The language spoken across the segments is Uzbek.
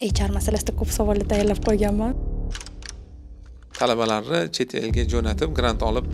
HR masalasida ko'p savollar tayyorlab qo'yganman. Talabalarni chet elga jo'natib, grant olib.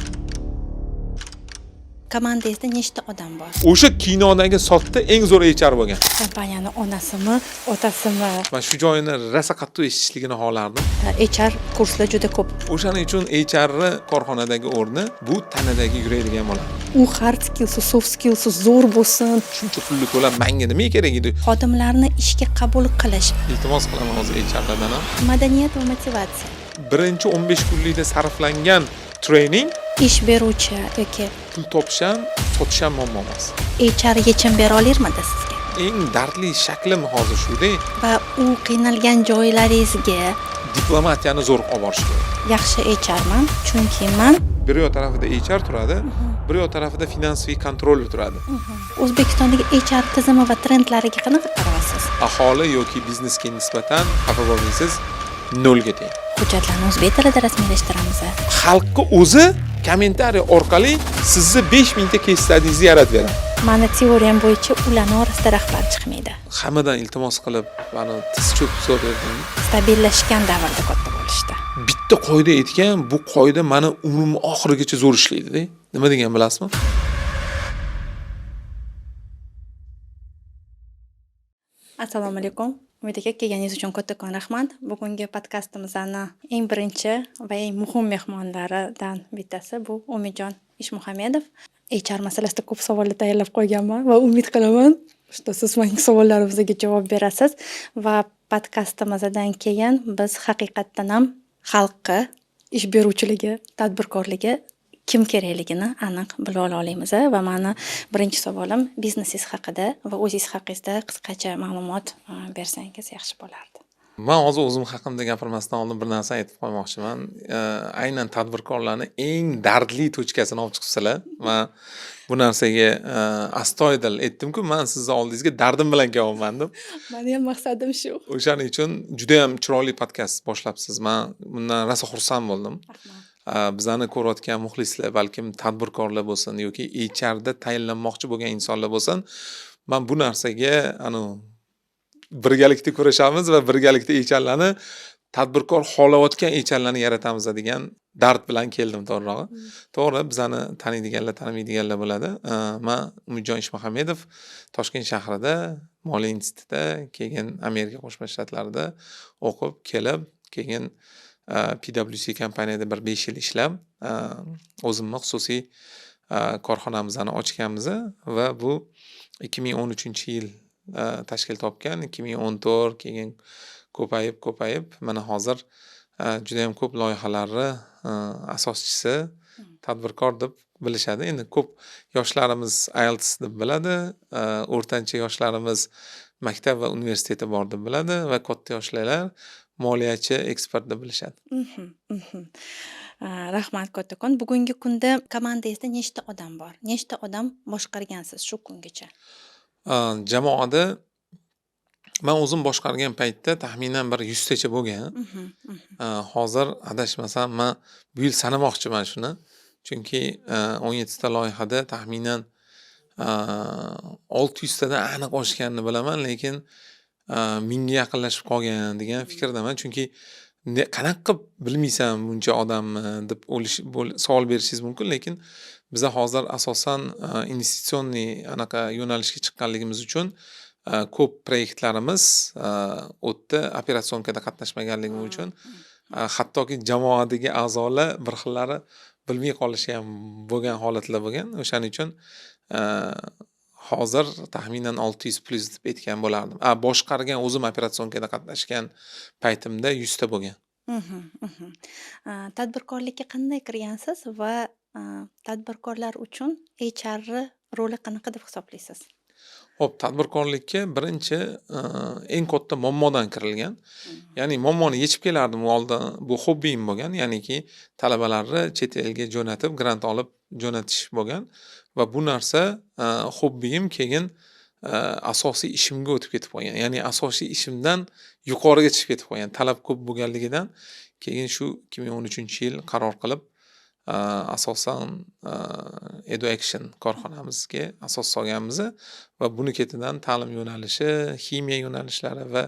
Komandangizda nechta odam bor? O'sha kinodagi sotda eng zo'r HR bo'lgan. Kompaniyani onasimi, otasimi? Man shu joyini rosa qattiq eshitishligini xohlardim. HR kurslar juda ko'p. O'shaning uchun HRni korxonadagi o'rni bu tanadagi yuradigan bo'ladi. U hard skillsi, soft skillsi zo'r bo'lsin. Shuncha pulni to'lab menga nima kerak edi? Xodimlarni ishga qabul qilish, Iltimos qilaman hozir HRlardan ham. madaniyat va motivatsiya. Birinchi 15 kunlikda sarflangan training Ish beruvchi yoki pul topish ham, sotish ham muammo emas. HR yechim bera olarmidi sizga? Eng dardli shaklim hozir shuda. Va u qiynalgan joylaringizga Diplomatiyani zo'r olib borish kerak. Yaxshi HRman, chunki man Bir yoq tarafida HR turadi, bir yoq tarafida finansiy kontrol turadi. O'zbekistondagi HR tizimi va trendlariga qanaqa qaraysiz? Aholi yoki biznesga nisbatan xafa bo'lmaysiz, nolga teng. Hujjatlarni o'zbek tilida rasmiylashtiramiz. Xalqqa o'zi kommentariy orqali sizni 5000 ta case studiesni yaratib beradi. Mani teoriyam bo'yicha ularni orasida rahbar chiqmaydi. Hammadan iltimos qilib, mani tiz cho'kib so'raydim. Stabillashgan davrda katta bo'lishdi. Bitta qoida aytgan, bu qoida mani umrim oxirigacha zo'r ishlaydi-da. Nima degan bilasizmi? Assalomu alaykum. Umid aka, kelganingiz uchun kattakon rahmat. Bugungi podkastimizni eng birinchi va eng muhim mehmonlaridan bittasi bu Umidjon Ishmuhamedov. HR masalasida ko'p savollar tayyorlab qo'yganman va umid qilaman, что siz mening savollarimizga javob berasiz va podkastimizdan keyin biz haqiqatdan ham xalqqa ish beruvchiligi, tadbirkorligi kim kerakligini aniq bila olamiz. Va mani birinchi savolim biznesingiz haqida va o'zingiz haqingizda qisqacha ma'lumot bersangiz yaxshi bo'lardi. Man hozir o'zim haqimda gapirmasdan oldin bir narsa aytib qo'ymoqchiman. Aynan tadbirkorlarni eng dardli точка sini olib chiqibsizlar. Man bu narsaga astoydil aytdimku, man sizni oldingizga dardim bilan kelyapman deb. Mani ham maqsadim shu. O'shaning uchun juda ham chiroyli podkast boshlabsiz. Man bundan rosa xursand bo'ldim. Rahmat. Bizani ko'rayotgan muxlislar, balkim tadbirkorlar bo'lsin yoki HRda tayinlanmoqchi bo'lgan insonlar bo'lsin, man bu narsaga anu birgalikda kurashamiz va birgalikda HRlarni tadbirkor xohlayotgan HRlarni yaratamiz degan dard bilan keldim to'g'rirog'i. To'g'ri, bizani taniydiganlar, tanimaydiganlar bo'ladi. Man Umidjon Ishmuhamedov, Toshkent shahrida, Moliya institutida, keyin Amerika Qo'shma Shtatlarida o'qib kelib, keyin PwC kompaniyada bir 5 yil ishlab, o'zimni xususiy korxonamizni ochganmiz va bu 2013 yil tashkil topgan, 2014 keyin ko'payib, ko'payib, mana hozir judayam ko'p loyihalarni asoschisi, tadbirkor deb bilishadi. Endi ko'p yoshlarimiz IELTS deb biladi, o'rtancha yoshlarimiz maktab va universiteti bor deb biladi va katta yoshlilar moliyachi, ekspert deb bilishadi. Rahmat kattakon. Bugungi kunda komandangizda nechta odam bor? Nechta odam boshqargansiz shu kungacha? Jamoada man o'zim boshqargan paytda taxminan bir 100 tacha bo'lgan. Mhm, mhm. Hozir adashmasam, man bu yil sanamoqchiman shuni. Chunki 17 ta loyihada taxminan 600 tadan aniq oshganini bilaman, lekin mingga yaqinlashib qolgan degan fikrdaman. Chunki qanaqa qilib bilmaysan buncha odamni deb savol berishingiz mumkin, lekin biza hozir asosan инвестиционный anaqa yo'nalishga chiqqanligimiz uchun ko'p proyektlarimiz u yerda операционка da qatnashmaganligim uchun hattoki jamoadagi a'zolar bir xillari bilmay qolishi ham bo'lgan holatlar bo'lgan. O'shaning uchun hozir taxminan 600 plyus deb aytgan bo'lardim. Boshqargan o'zim операционка da qatnashgan paytimda 100 ta bo'lgan. Tadbirkorlikka qanday kirgansiz va tadbirkorlar uchun HRni roli qanaqa deb hisoblaysiz? Xo'p, tadbirkorlikka birinchi eng katta muammodan kirilgan. Ya'ni muammoni yechib kelardim u oldin, bu hobbiyim bo'lgan, ya'niki talabalarni chet elga jo'natib, grant olib jo'natish bo'lgan va bu narsa hobbiyim keyin asosiy ishimga o'tib ketib qolgan. Ya'ni asosiy ishimdan yuqoriga chiqib ketib qolgan. Talab ko'p bo'lganligidan keyin shu 2013 yil qaror qilib, asosan Edu Action korxonamizga asos solganmiz va buni ketidan ta'lim yo'nalishi, ximiya yo'nalishlari va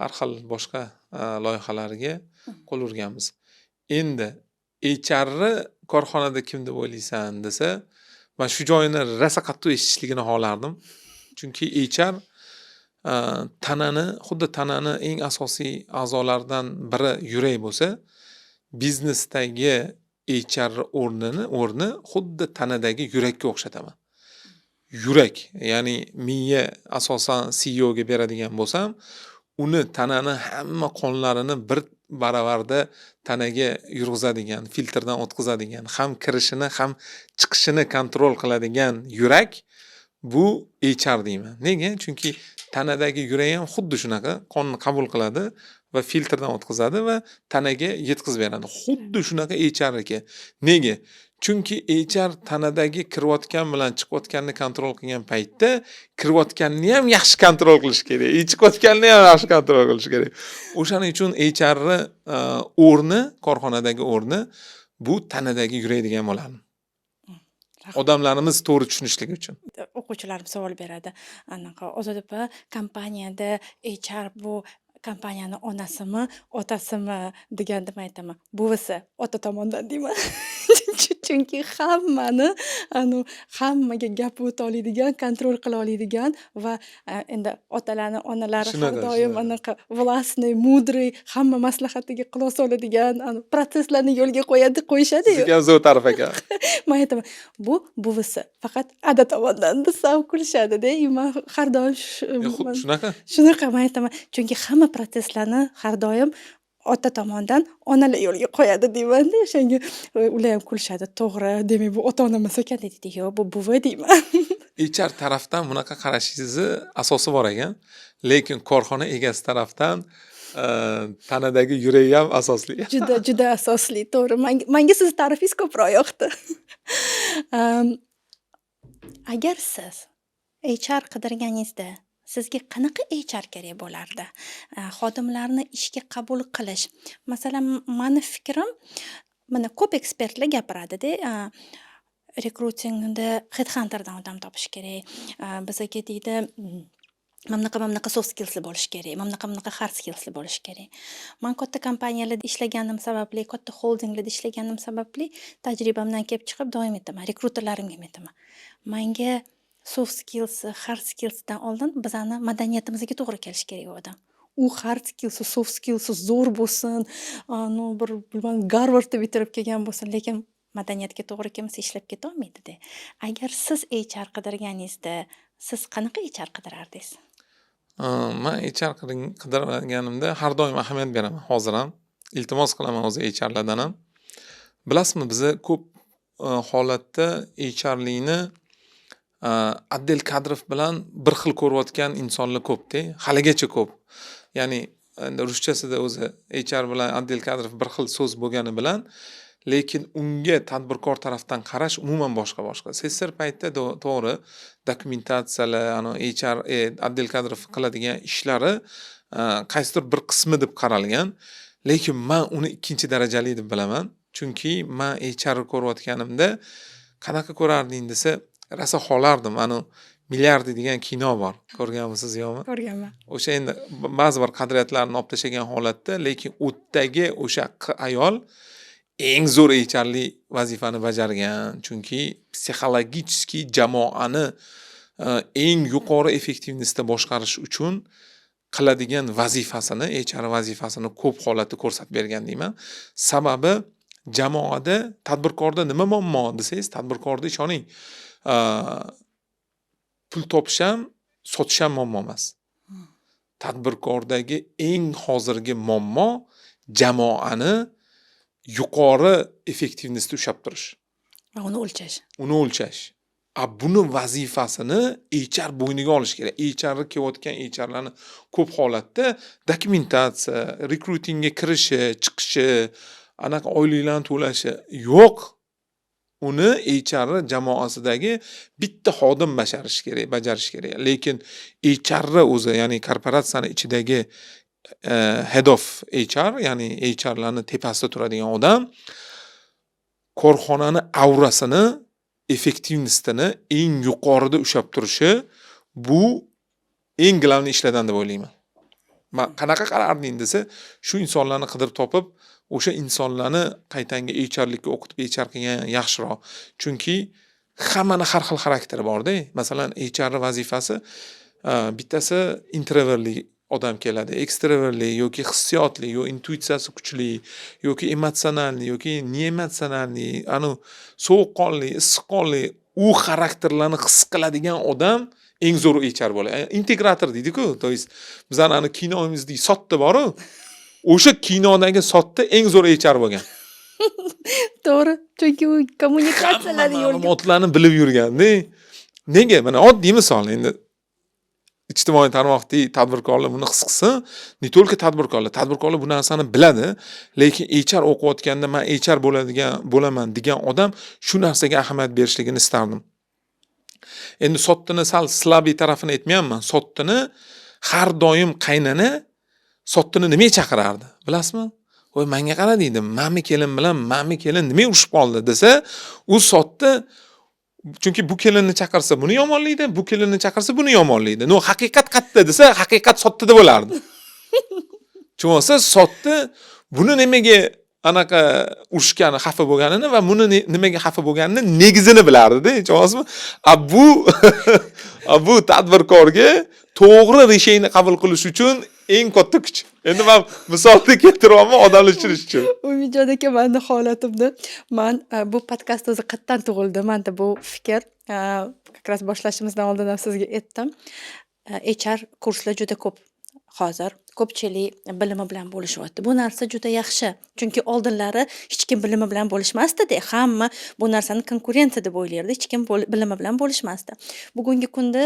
Har xil boshqa loyihalarga qo'l urganmiz. Endi HRni korxonada kim deb o'ylaysan desa, man shu joyini rosa qattiq eshitishligini xohlardim. Chunki HR tanani, xuddi tanani eng asosiy a'zolaridan biri yurak bo'lsa, biznesdagi HR o'rni xuddi tanadagi yurakka o'xshataman. Yurak, ya'ni miya asosan CEOga beradigan bo'lsam, uni tanani hamma qonlarini bir baravarda tanaga yurg'izadigan, filtrdan o'tkazadigan, ham kirishini, ham chiqishini контроль qiladigan yurak bu HR deyman. Nega? Chunki tanadagi yurak ham xuddi shunaqa qonni qabul qiladi va filtrdan o'tkazadi va tanaga yetkazib beradi. Xuddi shunaqa HRniki. Nega? Chunki HR tanadagi kirayotgan bilan chiqayotganni контроль qilgan paytda kirayotganni ham yaxshi контроль qilish kerak, и chiqayotganni ham yaxshi контроль qilish kerak. O'shaning uchun HRni o'rni, korxonadagi o'rni bu tanadagi yurak degan bo'lardim. Odamlarimiz to'g'ri tushunishligi uchun. O'quvchilarim savol beradi. Anaqa, Ozoda opa, kompaniyada HR bu kompaniyani onasimi, otasimi deganda man aytaman, buvisi ota tomondan deyman. Chunki hammani anu hammaga gap o'ta oladigan, контроль qila oladigan va endi otalarni onalari har doim Shunaqa. anaqa властный, мудрый, hamma maslahatiga quloq soladigan, anu protsesslarni yo'lga qo'yadi, qo'yishadi-yu. Sizniki ham zo'r ta'rif ekan. Man aytaman, bu buvisi, faqat ada tomondan desam kulishadi-da. И man har doim Xuddi shunaqa. Shunaqa man aytaman, chunki hamma protsesslarni har doim ota tomondan onalar yo'lga qo'yadi deymanda, o'shanga ular ham kulishadi. To'g'ri, demak bu ota ona emas ekan deydi. Yo'q, bu buvi deyman. HR tarafdan bunaqa qarashingizni asosi bor ekan, lekin korxona egasi tarafdan tanadagi yuragi ham asosli. Juda, juda asosli, to'g'ri. Manga sizni ta'rifingiz ko'proq yoqdi. Agar siz HR qidirganingizda sizga qanaqa HR kerak bo'lardi? Xodimlarni ishga qabul qilish. Masalan, mani fikrim, mana ko'p ekspertlar gapiradida, rekrutingda headhunterdan odam topish kerak. Bizaga deydi, mana bunaqa, mana bunaqa soft skillsli bo'lishi kerak, mana bunaqa, bunaqa hard skillsli bo'lishi kerak. Man katta kompaniyalarda ishlaganim sababli, katta holdinglarda ishlaganim sababli tajribamdan kelib chiqib doim aytaman, rekruterlarimga ham aytaman. Manga soft skills, hard skillsdan oldin bizani madaniyatimizga to'g'ri kelishi kerak u odam. U hard skillsi, soft skillsi zo'r bo'lsin, anu bir bilmadim, Garvardni bitirib kelgan bo'lsin, lekin madaniyatga to'g'ri kelmasa ishlab ketolmaydida. Agar siz HR qidirganingizda, siz qanaqa HR qidirardingiz? Man HR qidirganimda har doim ahamiyat beraman, hozir ham. Iltimos qilaman o'zi HRlardan ham. Bilasizmi, biza ko'p holatda HRlikni отдел кадров bilan bir xil ko'rayotgan insonlar ko'pda, haligacha ko'p. Ya'ni endi ruschasida o'zi HR bilan отдел кадров bir xil so'z bo'lgani bilan, lekin unga tadbirkor tarafdan qarash umuman boshqa boshqa. СССР paytida to'g'ri, dokumentatsiyalar, ani HR, отдел кадров qiladigan ishlari qaysidir bir qismi deb qaralgan. Lekin man uni ikkinchi darajali deb bilaman. Chunki man HRni ko'rayotganimda qanaqa ko'rarding desa, rosa xohlardim. Anu "Milliardi" degan kino bor. Ko'rganmisiz, yo'qmi? Ko'rganman. O'sha endi ba'zi bir qadriyatlarni olib tashlagan holatda, lekin u yerdagi o'sha ayol eng zo'r HRlik vazifani bajargan. Chunki психологический jamoani eng yuqori эффективность da boshqarish uchun qiladigan vazifasini, HR vazifasini ko'p holatda ko'rsatib bergan deyman. Sababi jamoada, tadbirkorda nima muammo desangiz, tadbirkorda, ishoning, pul topish ham, sotish ham muammo emas. Tadbirkordagi eng hozirgi muammo jamoani yuqori эффективность da ushlab turish. Va uni o'lchash. Uni o'lchash. A buni vazifasini HR bo'yniga olishi kerak. HRga kelayotgan HRlarni ko'p holatda dokumentatsiya, rekrutingga kirishi, chiqishi, anaqa oyliklarni to'lashi yo'q. Uni HR jamoasidagi bitta xodim bajarishi kerak, bajarishi kerak. Lekin HRni o'zi, ya'ni korporatsiyani ichidagi head of HR, ya'ni HRlarni tepasida turadigan odam korxonani aurasini, эффективность ini eng yuqorida ushlab turishi bu eng главный ishlardan deb o'ylayman. Man qanaqa qararding desa, shu insonlarni qidirib topib, o'sha insonlarni qaytanga HRlikka o'qitib, HR qilgan yaxshiroq. Chunki hammani har xil xarakteri borda. Masalan, HRni vazifasi, bittasi introvertli odam keladi, ekstravertli yoki hissiyotli, yo intuitsiyasi kuchli, yoki эмоциональный, yoki неэмоциональный, anu sovuqqonli, issiqqonli, u xarakterlarni his qiladigan odam eng zo'r HR bo'ladi. Integrator deydi-ku, то есть bizani ani kinomizdagi Sotta boru, o'sha kinodagi Sotta eng zo'r HR bo'lgan. To'g'ri, chunki u Hamma kommunikatsiyalarni yo'lga ma'lumotlarni bilib yurganda. Nega? Mana oddiy misol, endi ijtimoiy tarmoqdagi tadbirkorlar buni his qilsin, не только tadbirkorlar, tadbirkorlar bu narsani biladi, lekin HR o'qiyotganda man HR bo'ladigan bo'laman degan odam shu narsaga ahamiyat berishligini istardim. Endi Sottini sal слабый tarafini aytmayapman. Sottini har doim qaynana Sottini nimaga chaqirardi, bilasizmi? "Voy, menga qara", deydi, "Mami kelin bilan mami kelin nimaga urushib qoldi?" desa, u Sotdi chunki bu kelinni chaqirsa buni yomonlaydi, bu kelinni chaqirsa buni yomonlaydi. Но haqiqat qayerda desa, haqiqat Sottida bo'lardi. Tushunyapsiz? Sotdi buni nimaga anaqa urushgani, xafa bo'lganini va buni nimaga xafa bo'lganini negizini bilardida, tushunyapsizmi? A bu tadbirkorga to'g'ri решение qabul qilish uchun eng katta kuch. Endi man misolni keltiryapman odamlar tushunishi uchun. Umidjon aka, mani holatimda man bu podkast o'zi qayerdan tug'ildi manda bu fikr, как раз boshlashimizdan oldin ham sizga aytdim. HR kurslar juda ko'p hozir, ko'pchilik bilimi bilan bo'lishyapti. Bu narsa juda yaxshi, chunki oldinlari hech kim bilimi bilan bo'lishmasdida, hamma bu narsani konkurensiya deb o'ylardi, hech kim bilimi bilan bo'lishmasdi. Bugungi kunda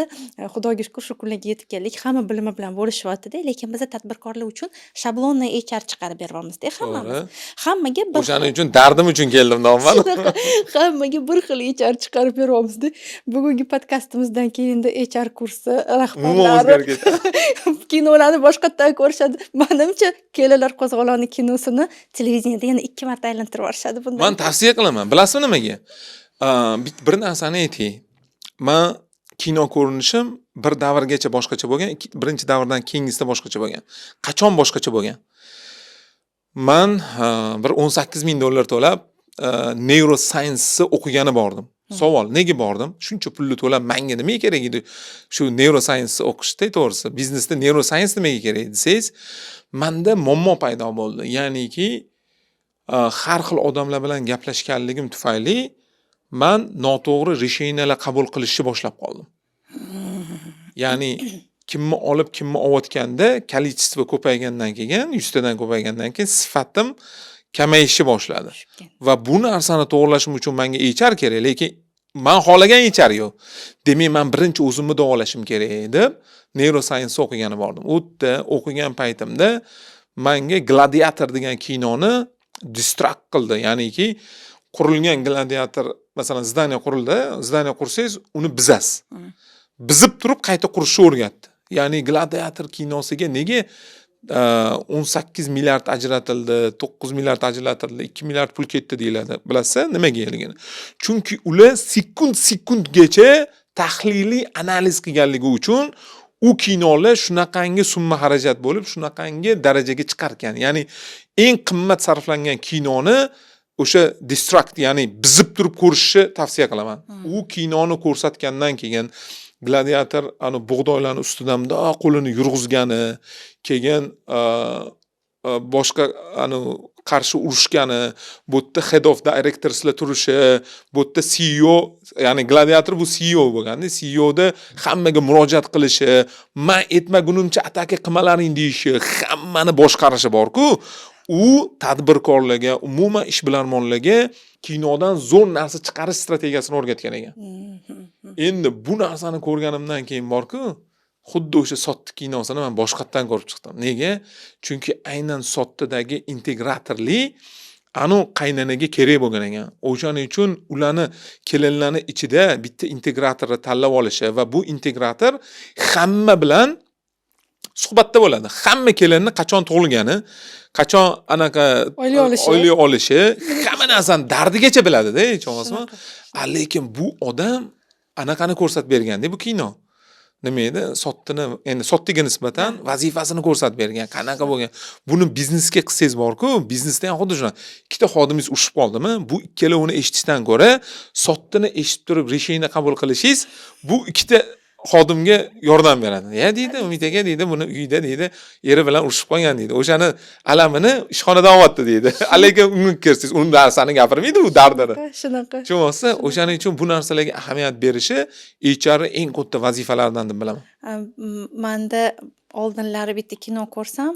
xudoga shukur, shu kunlarga yetib keldik, hamma bilimi bilan bo'lishyaptida, lekin biza tadbirkorlar uchun шаблонный HR chiqarib beryapmizda hammamiz. Hammaga bir O'shaning uchun, dardim uchun keldim man. Shunaqa, hammaga bir xil HR chiqarib beryapmizda. Bugungi podkastimizdan keyin endi HR kursi Umuman rahbarlari o'zgarib ketdi. kinolarni boshqatdan ko'rishadi. Manimcha, "Kelinlar qo'zg'oloni" kinosini televideniyada yana ikki marta aylantirib yuborishadi bundan Man keyin. tavsiya qilaman. Bilasizmi nimaga? Bir narsani aytay. Man kino ko'rinishim bir davrgacha boshqacha bo'lgan, birinchi davrdan keyingisida boshqacha bo'lgan. Qachon boshqacha bo'lgan? Man bir 18 ming dollar to'lab neuroscience'ni o'qigani bordim. Savol, nega bordim? Shuncha pulni to'lab menga nimaga kerak edi shu neuroscience'ni o'qishda, to'g'risi? Biznesda neuroscience nimaga kerak desangiz, manda muammo paydo bo'ldi. Ya'niki, har xil odamlar bilan gaplashganligim tufayli man noto'g'ri решения lar qabul qilishni boshlab qoldim. Ya'ni kimni olib, kimni olayotganda количество ko'paygandan keyin, 100 tadan ko'paygandan keyin sifatim kamayishni boshladi. Va bu narsani to'g'irlashim uchun menga HR kerak, lekin man xohlagan HR yo'q. Demak, man birinchi o'zimni davolashim kerak deb neuroscience o'qigani bordim. U yerda o'qigan paytimda menga "Gladiator" degan kinoni distract qildi. Ya'niki, qurilgan gladiator, masalan, здание qurildi, здание qursangiz, uni buzasiz. Buzib turib qayta qurishni o'rgatdi. Ya'ni "Gladiator" kinosiga nega 18 milliard ajratildi, 9 milliard ajratildi, 2 milliard pul ketdi deyiladi. Bilasiz nimagaligini? Chunki ular sekund sekundgacha tahliliy analiz qilganligi uchun u kinolar shunaqangi summa xarajat bo'lib, shunaqangi darajaga chiqarkan. Ya'ni eng qimmat sarflangan kinoni o'sha distract, ya'ni buzib turib ko'rishni tavsiya qilaman. U kinoni ko'rsatgandan keyin gladiator ani bug'doylarni ustidan mundoq qo'lini yurg'izgani, keyin boshqa ani qarshi urushgani, bu yerda head of directorslar turishi, bu yerda CEO, ya'ni gladiator bu CEO bo'lganda, CEOda hammaga murojaat qilishi, "Man aytmagunimcha ataka qilmalaring" deyishi, hammani boshqarishi borku, u tadbirkorlarga, umuman ishbilarmonlarga kinodan zo'r narsa chiqarish strategiyasini o'rgatgan ekan. Endi bu narsani ko'rganimdan keyin borku, xuddi o'sha "Sotdi" kinosini man boshqatdan ko'rib chiqdim. Nega? Chunki aynan Sottidagi integratorlik anu qaynanaga kerak bo'lgan ekan. O'shaning uchun ularni kelinlarni ichida bitta integratorni tanlab olishi va bu integrator hamma bilan suhbatda bo'ladi. Hamma kelinni qachon tug'ilgani, qachon anaqa Oylik olishi. oylik olishi, hamma narsani dardigacha biladida, tushunyapsizmi? Shunaqa. A lekin bu odam anaqani ko'rsatib berganda bu kino. Nima edi, sottini, endi sottiga nisbatan vazifasini ko'rsatib bergan, qanaqa bo'lgan. Buni biznesga qilsangiz borku, biznesda ham xuddi shunaqa. Ikkita xodimingiz urushib qoldimi, bu ikkalovini eshitishdan ko'ra sottini eshitib turib решение qabul qilishingiz bu ikkita xodimga yordam beradi. Ya deydi, Umid aka deydi, buni uyda deydi, eri bilan urushib qolgan deydi. O'shani alamini ishxonadan olyapti deydi. Lekin unga kirsangiz, uni narsani gapirmaydi u dardini. Shunaqa. Tushunyapsiz? O'shaning uchun bu narsalarga ahamiyat berishi HR eng katta vazifalaridan deb bilaman. Manda oldinlari bitta kino ko'rsam,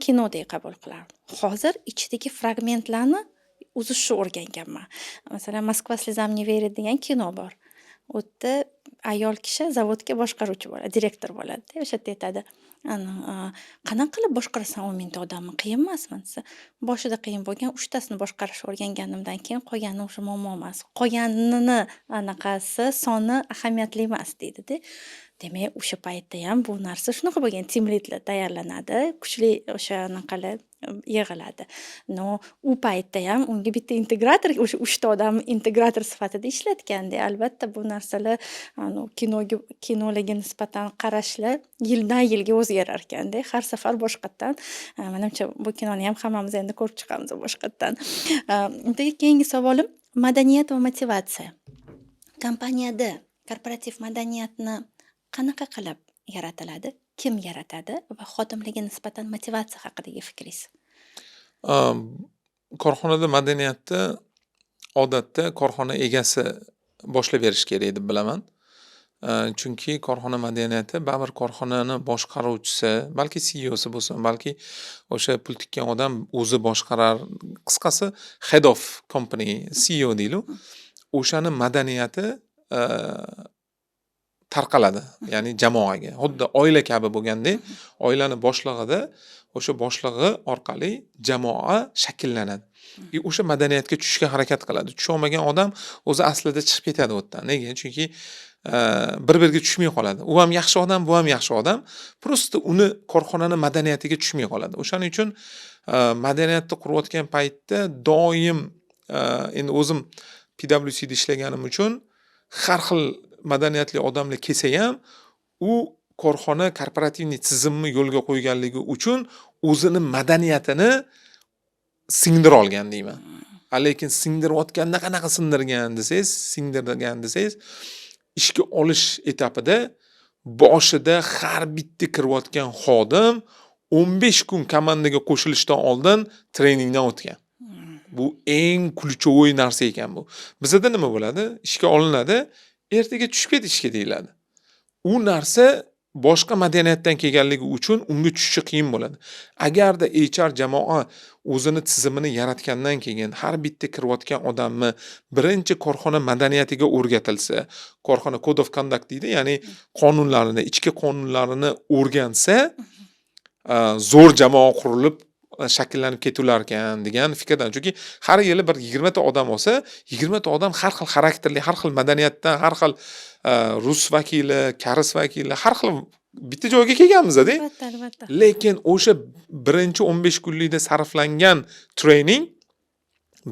kinodek qabul qilardim. Hozir ichidagi fragmentlarni uzishni o'rganganman. Masalan, "Москва слезам не верит" degan kino bor. U yerda ayol kishi zavodga boshqaruvchi bo'ladi, direktor bo'ladida. O'sha yerda aytadi: "Ana, qanaqa qilib boshqarasan 10 000 ta odamni, qiyin emasmi?" desa, "Boshida qiyin bo'lgan, uchtasini boshqarishni o'rganganimdan keyin qolgani уже muammo emas. Qolganini anaqasi soni ahamiyatli emas", deydida. Demak, o'sha paytdayam bu narsa shunaqa bo'lgan. Team leadlar tayyorlanadi, kuchli o'sha anaqalar yig'iladi. Но u paytdayam unga bitta integrator, o'sha uchta odamni integrator sifatida ishlatganda, albatta bu narsalar anavi kinoga, kinolarga nisbatan qarashlar yildan yilga o'zgarar ekanda. Har safar boshqatdan. Manimcha, bu kinoni ham hammamiz endi ko'rib chiqamiz boshqatdan. Keyingi savolim: madaniyat va motivatsiya. Kompaniyada korporativ madaniyatni qanaqa qilib yaratiladi? Kim yaratadi va xodimlarga nisbatan motivatsiya haqidagi fikringiz? Korxonada madaniyatni odatda korxona egasi boshlab berishi kerak deb bilaman. Chunki korxona madaniyati baribir korxonani boshqaruvchisi, balki CEOsi bo'lsin, balki o'sha pul tikkan odam o'zi boshqarar. Qisqasi, head of company, CEO deylik. O'shani madaniyati tarqaladi, ya'ni jamoaga. Xuddi oila kabi bo'lgandek, oilani boshlig'ida, o'sha boshlig'i orqali jamoa shakllanadi. И o'sha madaniyatga tushishga harakat qiladi. Tusholmagan odam o'zi aslida chiqib ketadi u yerdan. Nega? Chunki bir-biriga tushmay qoladi. U ham yaxshi odam, bu ham yaxshi odam. Просто uni korxonani madaniyatiga tushmay qoladi. O'shaning uchun madaniyatni qurayotgan paytda doim, endi o'zim PwCda ishlaganim uchun, har xil madaniyatli odamlar kelsa ham, u korxona корпоративный tizimni yo'lga qo'yganligi uchun o'zini madaniyatini singdira olgan deyman. Lekin singdirayotganda qanaqa sindirgan desangiz, singdirgan desangiz, ishga olish etapida boshida har bitta kirayotgan xodim 15 kun komandaga qo'shilishdan oldin treningdan o'tgan. Bu eng ключевой narsa ekan bu. Bizada nima bo'ladi? Ishga olinadi, ertaga tushib ket ishga deyiladi. U narsa boshqa madaniyatdan kelganligi uchun unga tushishi qiyin bo'ladi. Agarda HR jamoa o'zini tizimini yaratgandan keyin har bitta kirayotgan odamni birinchi korxona madaniyatiga o'rgatilsa, korxona code of conduct deydi, ya'ni qonunlarini, ichki qonunlarini o'rgansa, zo'r jamoa qurilib, shakllanib ketilarkan degan fikrdan. Chunki har yili bir 20 ta odam olsa, 20 ta odam har xil xarakterli, har xil madaniyatdan, har xil rus vakili, koreys vakili, har xil bitta joyga kelganmiz-da. Albatta, albatta. Lekin o'sha birinchi 15 kunlikda sarflangan trening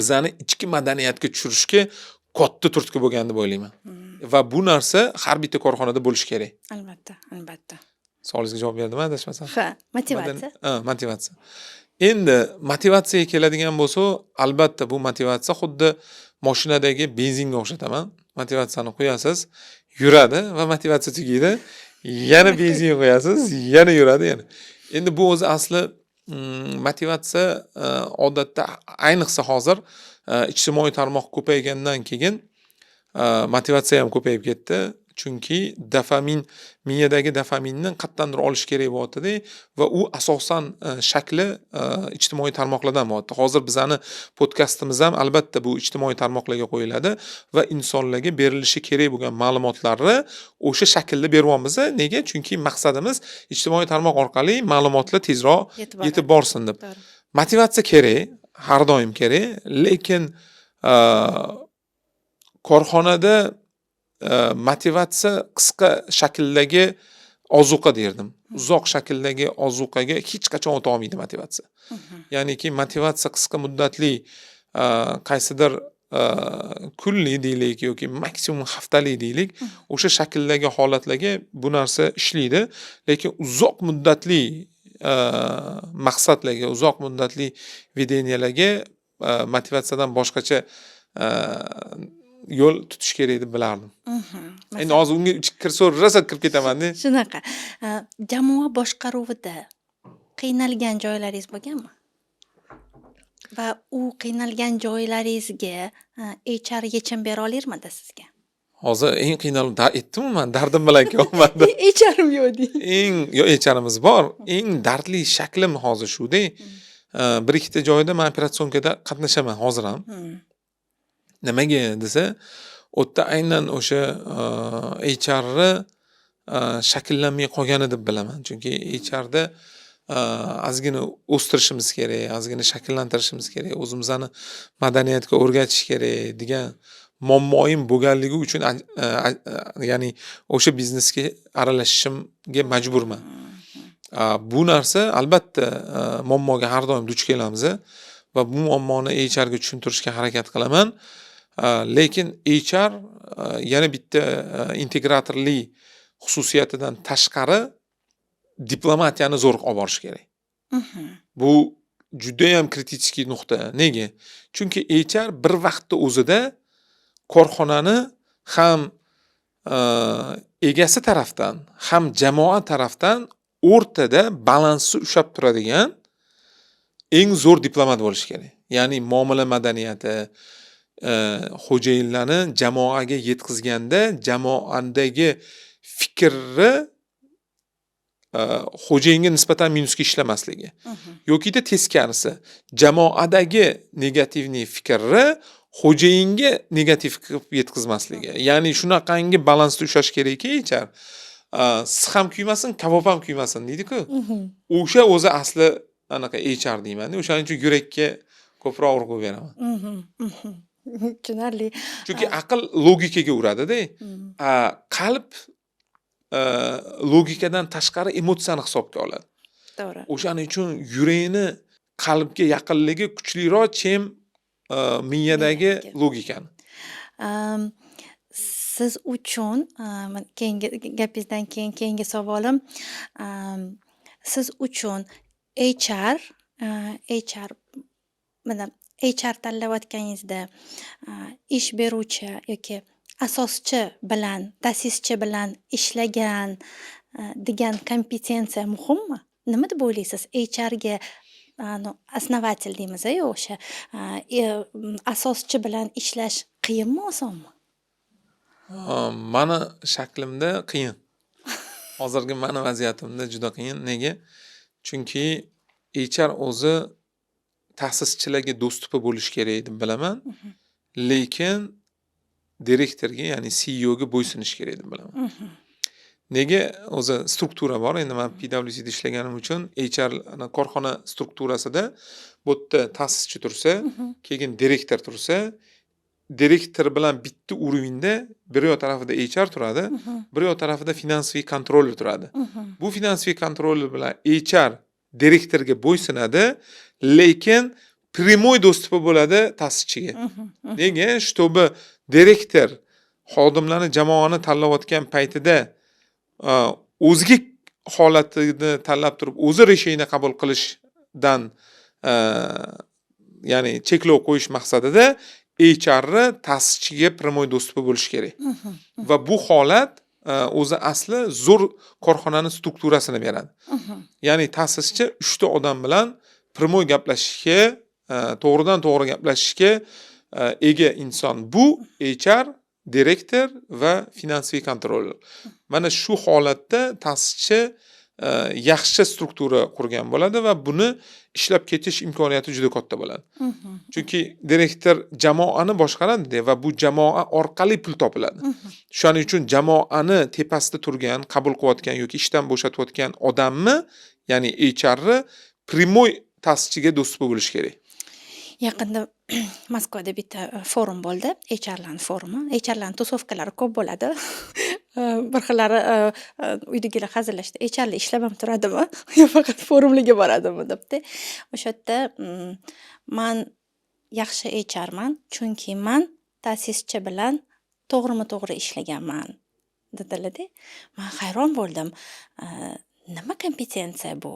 bizani ichki madaniyatga tushirishga katta turtki bo'lgan deb o'ylayman. Va bu narsa har bitta korxonada bo'lishi kerak. Albatta, albatta. Savolingizga javob berdimmi, adashmasam? Ha, motivatsiya. Ha, motivatsiya. Endi motivatsiyaga keladigan bo'lsa, albatta bu motivatsiya xuddi mashinadagi benzinga o'xshataman. Motivatsiyani quyasiz, yuradi va motivatsiya tugaydi. Yana benzin quyasiz, yana yuradi yana. Endi bu o'zi asli motivatsiya odatda, ayniqsa hozir ijtimoiy tarmoq ko'paygandan keyin motivatsiya ham ko'payib ketdi. Chunki dopamin, miyadagi dopaminni qayerdandir olish kerak bo'lyapti-da va u asosan shakli ijtimoiy tarmoqlardan bo'lyapti. Hozir bizani podkastimiz ham albatta bu ijtimoiy tarmoqlarga qo'yiladi va insonlarga berilishi kerak bo'lgan ma'lumotlarni o'sha shaklda beryapmiz. Nega? Chunki maqsadimiz ijtimoiy tarmoq orqali ma'lumotlar tezroq yetib yetib boradi. borsin deb. To'g'ri. Motivatsiya kerak, har doim kerak, lekin korxonada motivatsiya qisqa shakldagi ozuqa derdim. Uzoq shakldagi ozuqaga hech qachon o'ta olmaydi motivatsiya. Ya'niki motivatsiya qisqa muddatli qaysidir Kunlik deylik yoki maksimum haftalik deylik, o'sha shakldagi holatlarga bu narsa ishlaydi. Lekin uzoq muddatli maqsadlarga, uzoq muddatli видения larga motivatsiyadan boshqacha yo'l tutish kerak deb bilardim. Endi hozir unga kirsa, rosa kirib ketamanda. Shunaqa. Jamoa boshqaruvida qiynalgan joylaringiz bo'lganmi? Va u qiynalgan joylaringizga HR yechim bera olarmidi sizga? Hozir eng qiynalib aytdimu, man dardim bilan kelyapman deb. HRim yo'q deng. Eng yo HRimiz bor. Eng dardli shaklim hozir shuda. Bir ikkita joyda man операционка da qatnashaman hozir ham. Nimaga desa, u yerda aynan o'sha HRni shakllanmay qolgani deb bilaman. Chunki HRda ozgina o'stirishimiz kerak, ozgina shakllantirishimiz kerak, o'zimizni madaniyatga o'rgatish kerak degan muammoyim bo'lganligi uchun ya'ni o'sha biznesga aralashishimga majburman. Bu narsa albatta muammoga har doim duch kelamiz va bu muammoni HRga tushuntirishga harakat qilaman. Lekin HR yana bitta integratorlik xususiyatidan tashqari diplomatiyani zo'r olib borish kerak. Bu judayam критический nuqta. Nega? Chunki HR bir vaqtda o'zida korxonani ham egasi tarafdan, ham jamoa tarafdan o'rtada balansni ushlab turadigan eng zo'r diplomat bo'lishi kerak. Ya'ni muomala madaniyati, xo'jayinlarni jamoaga yetkazganda jamoadagi fikrni xo'jayinga nisbatan minusga ishlamasligi yokida teskarisi, jamoadagi негативный fikrni xo'jayinga negativ qilib yetkazmasligi. Ya'ni shunaqangi balansda ushlash kerakki, HR six ham kuymasin, kabob ham kuymasin deydiku. O'sha o'zi asli anaqa HR deymanda. O'shaning uchun yurakka ko'proq urg'u beraman. Tushunarli. Chunki aql logikaga uradida, a qalb logikadan tashqari emotsiyani hisobga oladi. O'shaning uchun yurakni qalbga yaqinligi kuchliroq, чем miyadagi Miyadagi. logikani. Siz uchun keyingi gapingizdan keyin keyingi savolim, siz uchun HR, mana, HR tanlayotganingizda ish beruvchi yoki asoschi bilan, ta'sischi bilan ishlagan degan kompetensiya muhimmi? Nima deb o'ylaysiz? HRga основатель deymiz-yu o'sha asoschi bilan ishlash qiyinmi, osonmi? Mani shaklimda qiyin. Hozirgi mani vaziyatimda juda qiyin. Nega? Chunki HR o'zi ta'sischilarga доступ i bo'lishi kerak deb bilaman. Lekin direktorga, ya'ni CEOga bo'ysunishi kerak deb bilaman. Nega? O'zi struktura bor. Endi man PwCda ishlaganim uchun HR ana korxona strukturasida bu yerda ta'sischi tursa, keyin direktor tursa, direktor bilan bitta уровень da bir yoq tarafida HR turadi, bir yoq tarafida финансовый контроллер turadi. Bu финансовый контроллер bilan HR direktorga bo'ysunadi, lekin прямой доступ i bo'ladi ta'sischiga. Nega? Чтобы direktor xodimlarni, jamoani tanlayotgan paytida o'ziga holatini tanlab turib, o'zi решение qabul qilishdan ya'ni cheklov qo'yish maqsadida HRni ta'sischiga прямой доступ i bo'lishi kerak. Va bu holat o'zi asli zo'r korxonani strukturasini beradi. Ya'ni ta'sischi 3 ta odam bilan прямой gaplashishga, to'g'ridan to'g'ri gaplashishga ega inson. Bu HR, direktor va финансовый контроллер. Mana shu holatda ta'sischi yaxshi struktura qurgan bo'ladi va buni ishlab ketish imkoniyati juda katta bo'ladi. Chunki direktor jamoani boshqaradida va bu jamoa orqali pul topiladi. Shuning uchun jamoani tepasida turgan, qabul qilayotgan yoki ishdan bo'shatayotgan odamni, ya'ni HRni прямой ta'sischiga доступ i bo'lishi kerak. Yaqinda Moskvada bitta forum bo'ldi, HRlarni forumi. HRlarni тусовка lari ko'p bo'ladi. Bir xillari uydagilar hazillashdi. HRlar ishlab ham turadimi yo faqat forumlarga boradimi debdi. O'sha yerda man Yaxshi HRman, chunki man ta'sischi bilan to'g'rima-to'g'ri ishlaganman", dedilarda. Man hayron bo'ldim. Nima kompetensiya bu,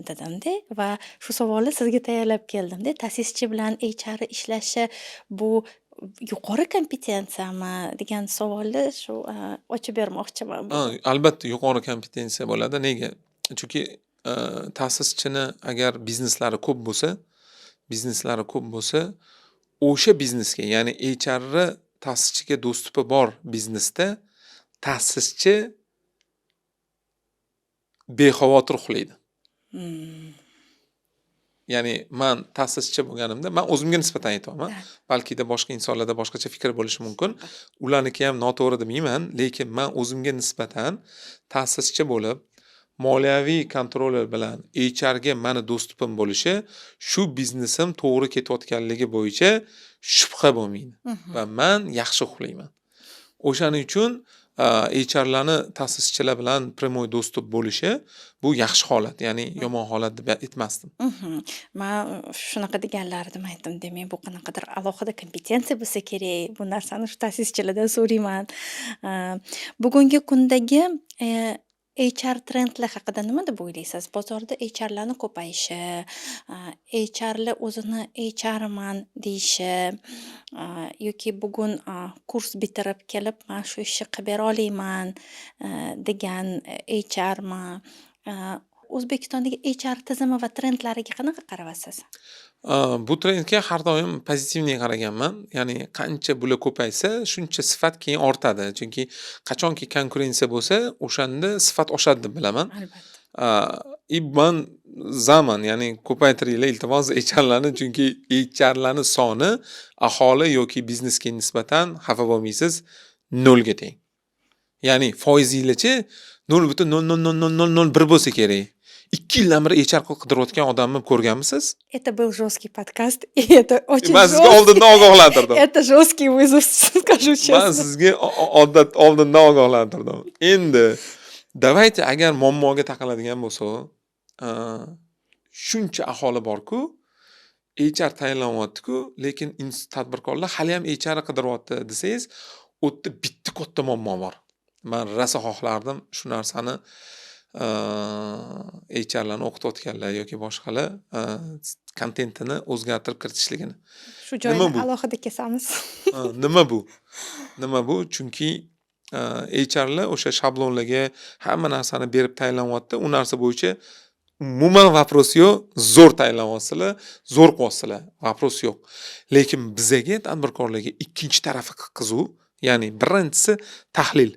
dedimda va shu savolni sizga tayyorlab keldimda. Ta'sischi bilan HR ishlashi bu yuqori kompetensiyami, degan savolni shu ochib bermoqchiman Ha, bugun. albatta yuqori kompetensiya bo'ladi. Nega? Chunki ta'sischini agar bizneslari ko'p bo'lsa, o'sha biznesga, ya'ni HRni ta'sischiga доступ i bor biznesda ta'sischi bexavotir uxlaydi. Ya'ni man ta'sischi bo'lganimda, man o'zimga nisbatan aytyapman. Balkida boshqa insonlarda boshqacha fikr bo'lishi mumkin. Ularniki ham noto'g'ri demayman, lekin man o'zimga nisbatan ta'sischi bo'lib, moliyaviy kontroller bilan HRga mani доступ im bo'lishi, shu biznesim to'g'ri ketayotganligi bo'yicha shubha bo'lmaydi va man yaxshi uxlayman. O'shaning uchun HRlarni ta'sischilar bilan прямой доступ bo'lishi bu yaxshi holat, ya'ni yomon holat deb aytmasdim. Man shunaqa deganlarida man aytdim, demak, bu qanaqadir alohida kompetensiya bo'lsa kerak. Bu narsani shu ta'sischilardan so'rayman. Bugungi kundagi HR trendlar haqida nima deb o'ylaysiz? Bozorda HRlarni ko'payishi, HRlar o'zini HRman deyishi yoki bugun kurs bitirib kelib, man shu ishni qilib bera olaman degan HRmi? O'zbekistondagi HR tizimi va trendlariga qanaqa qarayapsiz? Bu trendga har doim позитивный qaraganman. Ya'ni qancha bular ko'paysa, shuncha sifat keyin ortadi. Chunki qachonki konkurensiya bo'lsa, o'shanda sifat oshadi deb bilaman. И man за man, ya'ni ko'paytiringlar, iltimos, HRlarni, chunki HRlarni soni aholi yoki biznesga nisbatan, xafa bo'lmaysiz, nolga teng. Ya'ni foizinglarchi 0,0000001 bo'lsa kerak. 2 yildan beri HR qidirayotgan odamni ko'rganmisiz? Это был жесткий подкаст, и это очень Man sizga жесткий. oldindan ogohlantirdim. Это жесткий вызов, скажу Man честно. sizga odat oldindan ogohlantirdim. Endi давайте, agar muammoga taqaladigan bo'lsa, shuncha aholi bor-ku, HR tayinlanyapti-ku, lekin tadbirkorlar haliyam HR qidiryapti desangiz, u yerda bitta katta muammo bor. Man rosa xohlardim shu narsani HRlarni o'qitayotganlar yoki boshqalar kontentini o'zgartirib kiritishligini. Shu Nima joyini bu? alohida kesamiz. Ha, nima bu? Nima bu? Chunki HRlar o'sha shablonlarga hamma narsani berib tayinlanyapti. U narsa bo'yicha umuman вопрос yo'q. Zo'r tayinlanyapsizlar, zo'r qilyapsizlar. Вопрос yo'q. Lekin bizaga, tadbirkorlarga ikkinchi tarafi qiziq. Ya'ni birinchisi tahlil.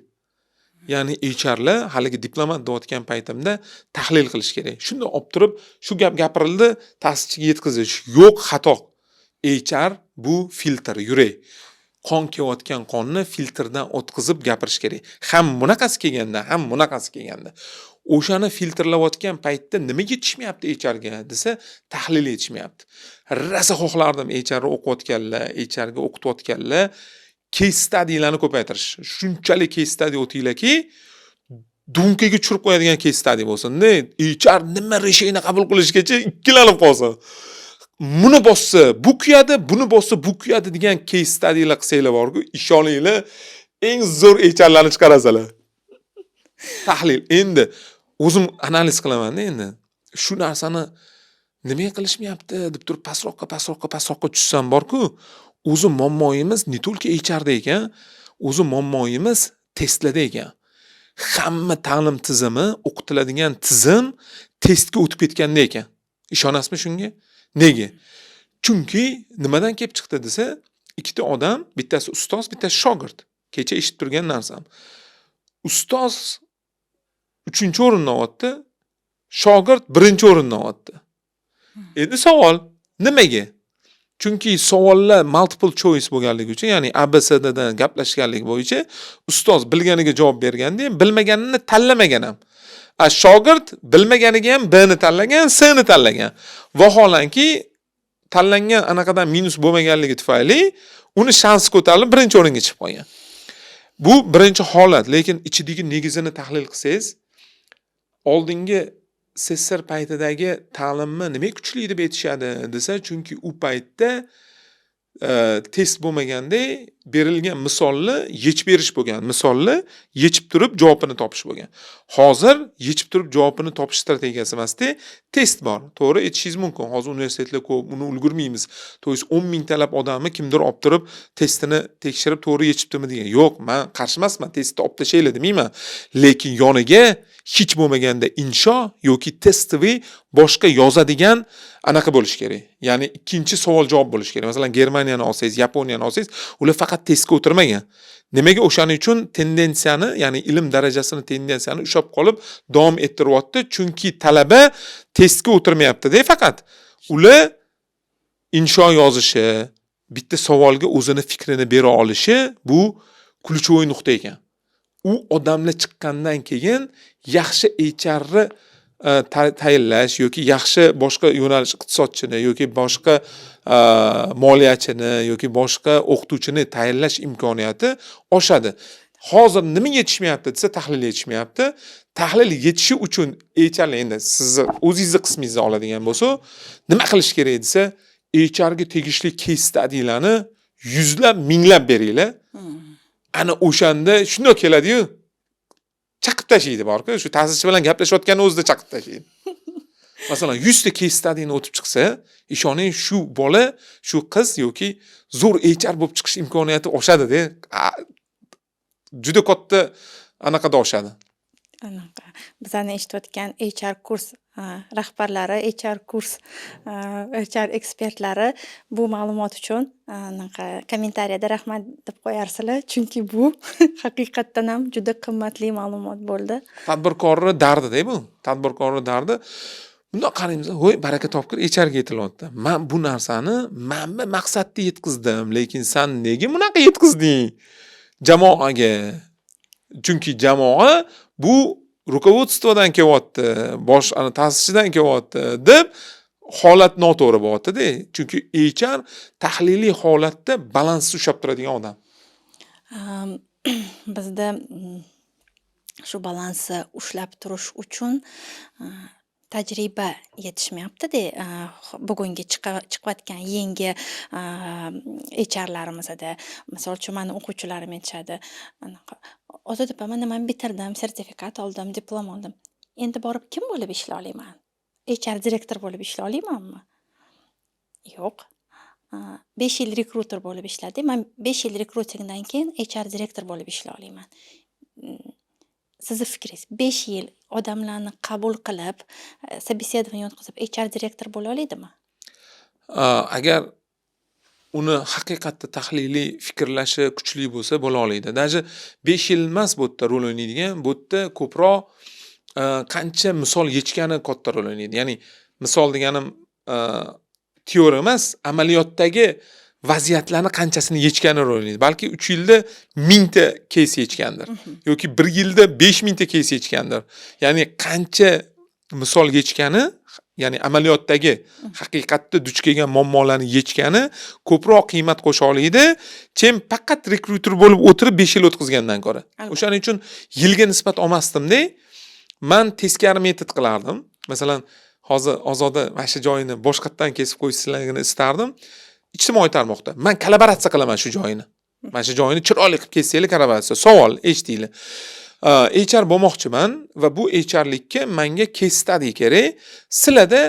Ya'ni HRlar haligi diplomat deyotgan paytimda tahlil qilish kerak. Shunday olib turib, shu gap gapirildi, ta'sischiga yetkazish yo'q, xato. HR bu filtr, yurak. Qon kelayotgan qonni filtrdan o'tkazib gapirish kerak. Ham bunaqasi kelganda, ham bunaqasi kelganda. O'shani filtrlayotgan paytda nima yetishmayapti HRga desa, tahlil yetishmayapti. Rosa xohlardim HR o'qiyotganlar, HRga o'qitayotganlar case studylarni ko'paytirish. Shunchalik case study o'tinglarki, dunkaga tushirib qo'yadigan case study bo'lsin-da. HR nima решение qabul qilishgacha ikkilanib qolsin. Buni bossa bu kuyadi, buni bossa bu kuyadi degan case studylar qilsanglar borku, ishoninglar, eng zo'r HRlarni chiqarasizlar. Tahlil. Endi o'zim analiz qilaman-da endi. Shu narsani nimaga qilishmayapti deb turib pastroqqa, pastroqqa, pastroqqa tushsam borku, o'zi muammoyimiz не только HRda ekan, o'zi muammoyimiz testlarda ekan. Hamma ta'lim tizimi, o'qitiladigan tizim testga o'tib ketganda ekan. Ishonasizmi shunga? Nega? Chunki nimadan kelib chiqdi desa, ikkita odam, bittasi ustoz, bittasi shogird. Kecha eshitib turgan narsam. Ustoz 3-o'rinni olyapti, shogird 1-o'rinni olyapti. Endi savol, nimaga? Chunki savollar multiple choice bo'lganligi uchun, ya'ni A, B, C, D dan gaplashganligi bo'yicha ustoz bilganiga javob berganda ham, bilmaganini tanlamagan ham. A shogird bilmaganiga ham B ni tanlagan, C ni tanlagan. Vaholanki, tanlangan anaqadan minus bo'lmaganligi tufayli uni shansi ko'tarilib 1-o'ringa chiqib qolgan. Bu birinchi holat, lekin ichidagi negizini tahlil qilsangiz, oldingi SSSR paytidagi ta'limni nimaga kuchli deb aytishadi desa, chunki u paytda Test bo'lmaganda, berilgan misolni yechib berish bo'lgan, misolni yechib turib javobini topish bo'lgan. Hozir yechib turib javobini topish strategiyasi emasda, test bor. To'g'ri, aytishingiz mumkin, hozir universitetlar ko'p, uni ulgurmaymiz, то есть 10 mingtalab odamni kimdir olib turib, testini tekshirib, to'g'ri yechibdimi degan. Yo'q, man qarshi emasman, testni olib tashlanglar demayman, lekin yoniga hech bo'lmaganda insho yoki тестовый boshqa yozadigan anaqa bo'lishi kerak, ya'ni ikkinchi savol javob bo'lishi kerak. Masalan, Germaniyani olsangiz, Yaponiyani olsangiz, ular faqat testga o'tirmagan. Nimaga? O'shaning uchun tendensiyani, ya'ni ilm darajasini, tendensiyani ushlab qolib davom ettiryapti, chunki talaba testga o'tirmayaptida faqat, ular insho yozishi, bitta savolga o'zini fikrini bera olishi, bu ключевой nuqta ekan. U odamlar chiqqandan keyin yaxshi HRni tayinlash yoki yaxshi boshqa yo'nalish iqtisodchini yoki boshqa moliyachini yoki boshqa o'qituvchini tayinlash imkoniyati oshadi. Hozir nima yetishmayapti desa, tahlil yetishmayapti. Tahlil yetishi uchun HR, endi sizni o'zingizni qismingizni oladigan bo'lsa, nima qilish kerak desa, HRga tegishli case studylarni yuzlab, minglab beringlar. Ana o'shanda shundoq keladiyu, chaqib tashlaydi borku, shu ta'sischi bilan gaplashayotganni o'zida chaqib tashlaydi. Masalan, 100 ta case studyni o'tib chiqsa, ishoning, shu bola, shu qiz yoki zo'r HR bo'lib chiqish imkoniyati oshadida, juda katta anaqada oshadi. Anaqa bizani eshitayotgan HR kurs rahbarlari, HR kurs, HR ekspertlari bu ma'lumot uchun anaqa kommentariyada rahmat deb qo'yarsizlar, chunki bu haqiqatdan ham juda qimmatli ma'lumot bo'ldi. Tadbirkorni dardida bu, tadbirkorni dardi. Bundoq qaraymiz, voy, baraka topgir, HRga yetilyapti. Man bu narsani man bu maqsadda yetkazdim, lekin san nega bunaqa yetkazding jamoaga? Chunki jamoa bu руководство dan kelyapti, bosh ana ta'sischidan kelyapti deb holat noto'g'ri bo'lyaptida. Chunki HR tahliliy holatda balansni ushlab turadigan odam. Bizda shu balansni ushlab turish uchun tajriba yetishmayaptida. Bugungi chiqayotgan yangi HRlarimizda, misol uchun, mani o'quvchilarim aytishadi anaqa: "Ozoda opa, mana man bitirdim, sertifikat oldim, diplom oldim, endi borib kim bo'lib ishlay olaman? HR direktor bo'lib ishlay olamanmi? Yo'q. 5 yil rekruter bo'lib ishladim man, 5 yil rekrutingdan keyin HR direktor bo'lib ishlay olaman". Sizni fikringiz, 5 yil odamlarni qabul qilib, собеседование o'tkazib, HR direktor bo'la oladimi? Agar uni haqiqatda tahliliy fikrlashi kuchli bo'lsa, bo'la oladi. Даже 5 yil emas bu yerda rol o'ynaydigan, bu yerda ko'proq qancha misol yechgani katta rol o'ynaydi. Ya'ni misol deganim теория emas, amaliyotdagi vaziyatlarni qanchasini yechgani rol o'ynaydi. Balki 3 yilda 1000 ta кейс yechgandir yoki bir yilda 5000 ta кейс yechgandir. Ya'ni qancha misol yechgani, ya'ni amaliyotdagi haqiqatda duch kelgan muammolarni yechgani ko'proq qiymat qo'sha oladi, чем faqat rekruter bo'lib o'tirib 5 yil o'tkazgandan ko'ra. O'shaning uchun yilga nisbat olmasdimda, man teskari metod qilardim. Masalan, hozir, Ozoda, mana shu joyini boshqatdan kesib qo'yishinglarni istardim. Ijtimoiy tarmoqda man kollaboratsiya qilaman shu joyini, mana shu joyini chiroyli qilib kessanglar, kollaboratsiya. Savol, eshitinglar: HR bo'lmoqchiman va bu HRlikka manga case study kerak. Sizlarda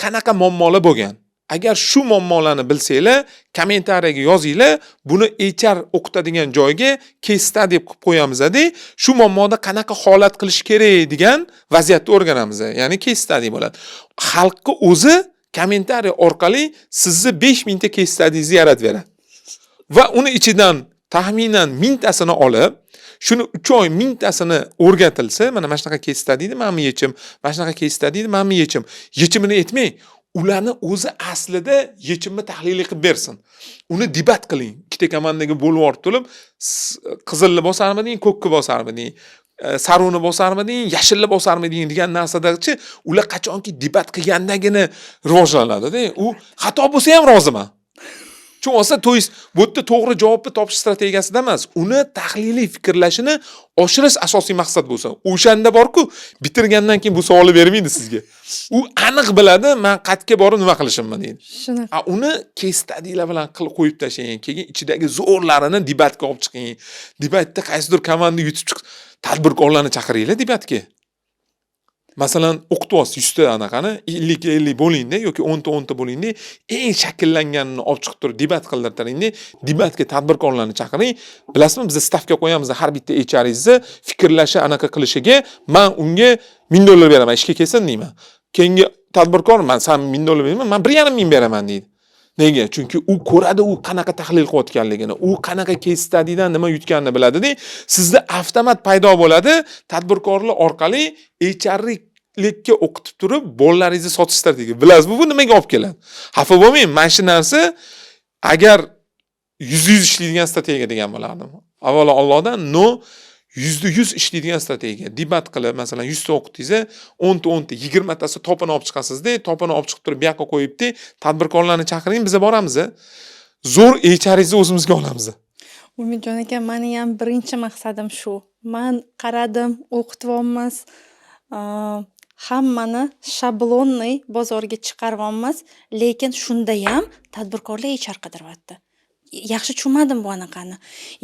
qanaqa muammolar bo'lgan? Agar shu muammolarni bilsanglar, kommentariyaga yozinglar. Buni HR o'qitadigan joyga case study qilib qo'yamizda, shu muammoda qanaqa holat qilish kerak degan vaziyatni o'rganamiz, ya'ni case study bo'ladi. Xalqni o'zi kommentariy orqali sizni 5000 ta case studyingizni yaratib beradi va uni ichidan taxminan 1000 tasini olib, shuni 3 oy 1000 tasini o'rgatilsa, mana shunaqa case studyni mana bu yechim, mana shunaqa case studyni mana bu yechim. Yechimini aytmang, ularni o'zi aslida yechimni tahliliy qilib bersin. Uni debat qiling, ikkita komandaga bo'lib yuborib turib, qizilni bosarmiding, ko'kni bosarmiding, saruvni bosarmiding, yashilni bosarmiding degan narsadachi, ular qachonki debat qilgandagina rivojlanadida. U xato bo'lsa ham roziman. Tushunsa, то есть bu yerda to'g'ri javobni topish strategiyasida emas, uni tahliliy fikrlashini oshirish asosiy maqsad bo'lsa, o'shanda borku, bitirgandan keyin bu savolni bermaydi sizga. U aniq biladi, man qayerga borib nima qilishimni deydi. Shunaqa. A uni case studylar bilan qilib qo'yib tashlang, keyin ichidagi zo'rlarini debatga olib chiqing. Debatda qaysidir komanda yutib chiq, tadbirkorlarni chaqiringlar debatga. Masalan, o'qityapsiz 100 ta anaqani, 50 ga 50 bo'lingda yoki 10 ta 10 ta bo'lingda, eng shakllanganini olib chiqib turib debat qildirtiringda, debatga tadbirkorlarni chaqiring. Bilasizmi, biz stavka qo'yamiz har bitta HRingizni fikrlashi, anaqa qilishiga, man unga 1000 dollar beraman, ishga kelsin deyman. Keyingi tadbirkor, man san 1000 dollar berman, man 1,5 ming beraman deydi. Nega? Chunki u ko'radi, u qanaqa tahlil qilayotganligini, u qanaqa case studydan nima yutganini biladida, sizda avtomat paydo bo'ladi tadbirkorlar orqali HRlikka o'qitib turib bolalaringizni sotish strategiya. Bilasizmi, bu nimaga olib keladi? Xafa bo'lmang, mana shu narsa agar 100% ishlaydigan strategiya degan bo'lardim. Avvalo Allohdan, но 100% ishlaydigan strategiya. Debat qilib, masalan, 100 ta o'qitdingiz, 10 ta, 10 ta, 20 tasi topini olib chiqasizda, topini olib chiqib turib bu yoqqa qo'yibdi, tadbirkorlarni chaqiring, biza boramiz. Zo'r HRingizni o'zimizga olamiz. Umidjon aka, mani ham birinchi maqsadim shu. Man qaradim, o'qityapmiz, hammani шаблонный bozorga chiqaryapmiz, lekin shundayam tadbirkorlar HR qidiryapti. Yaxshi tushunmadim bu anaqani.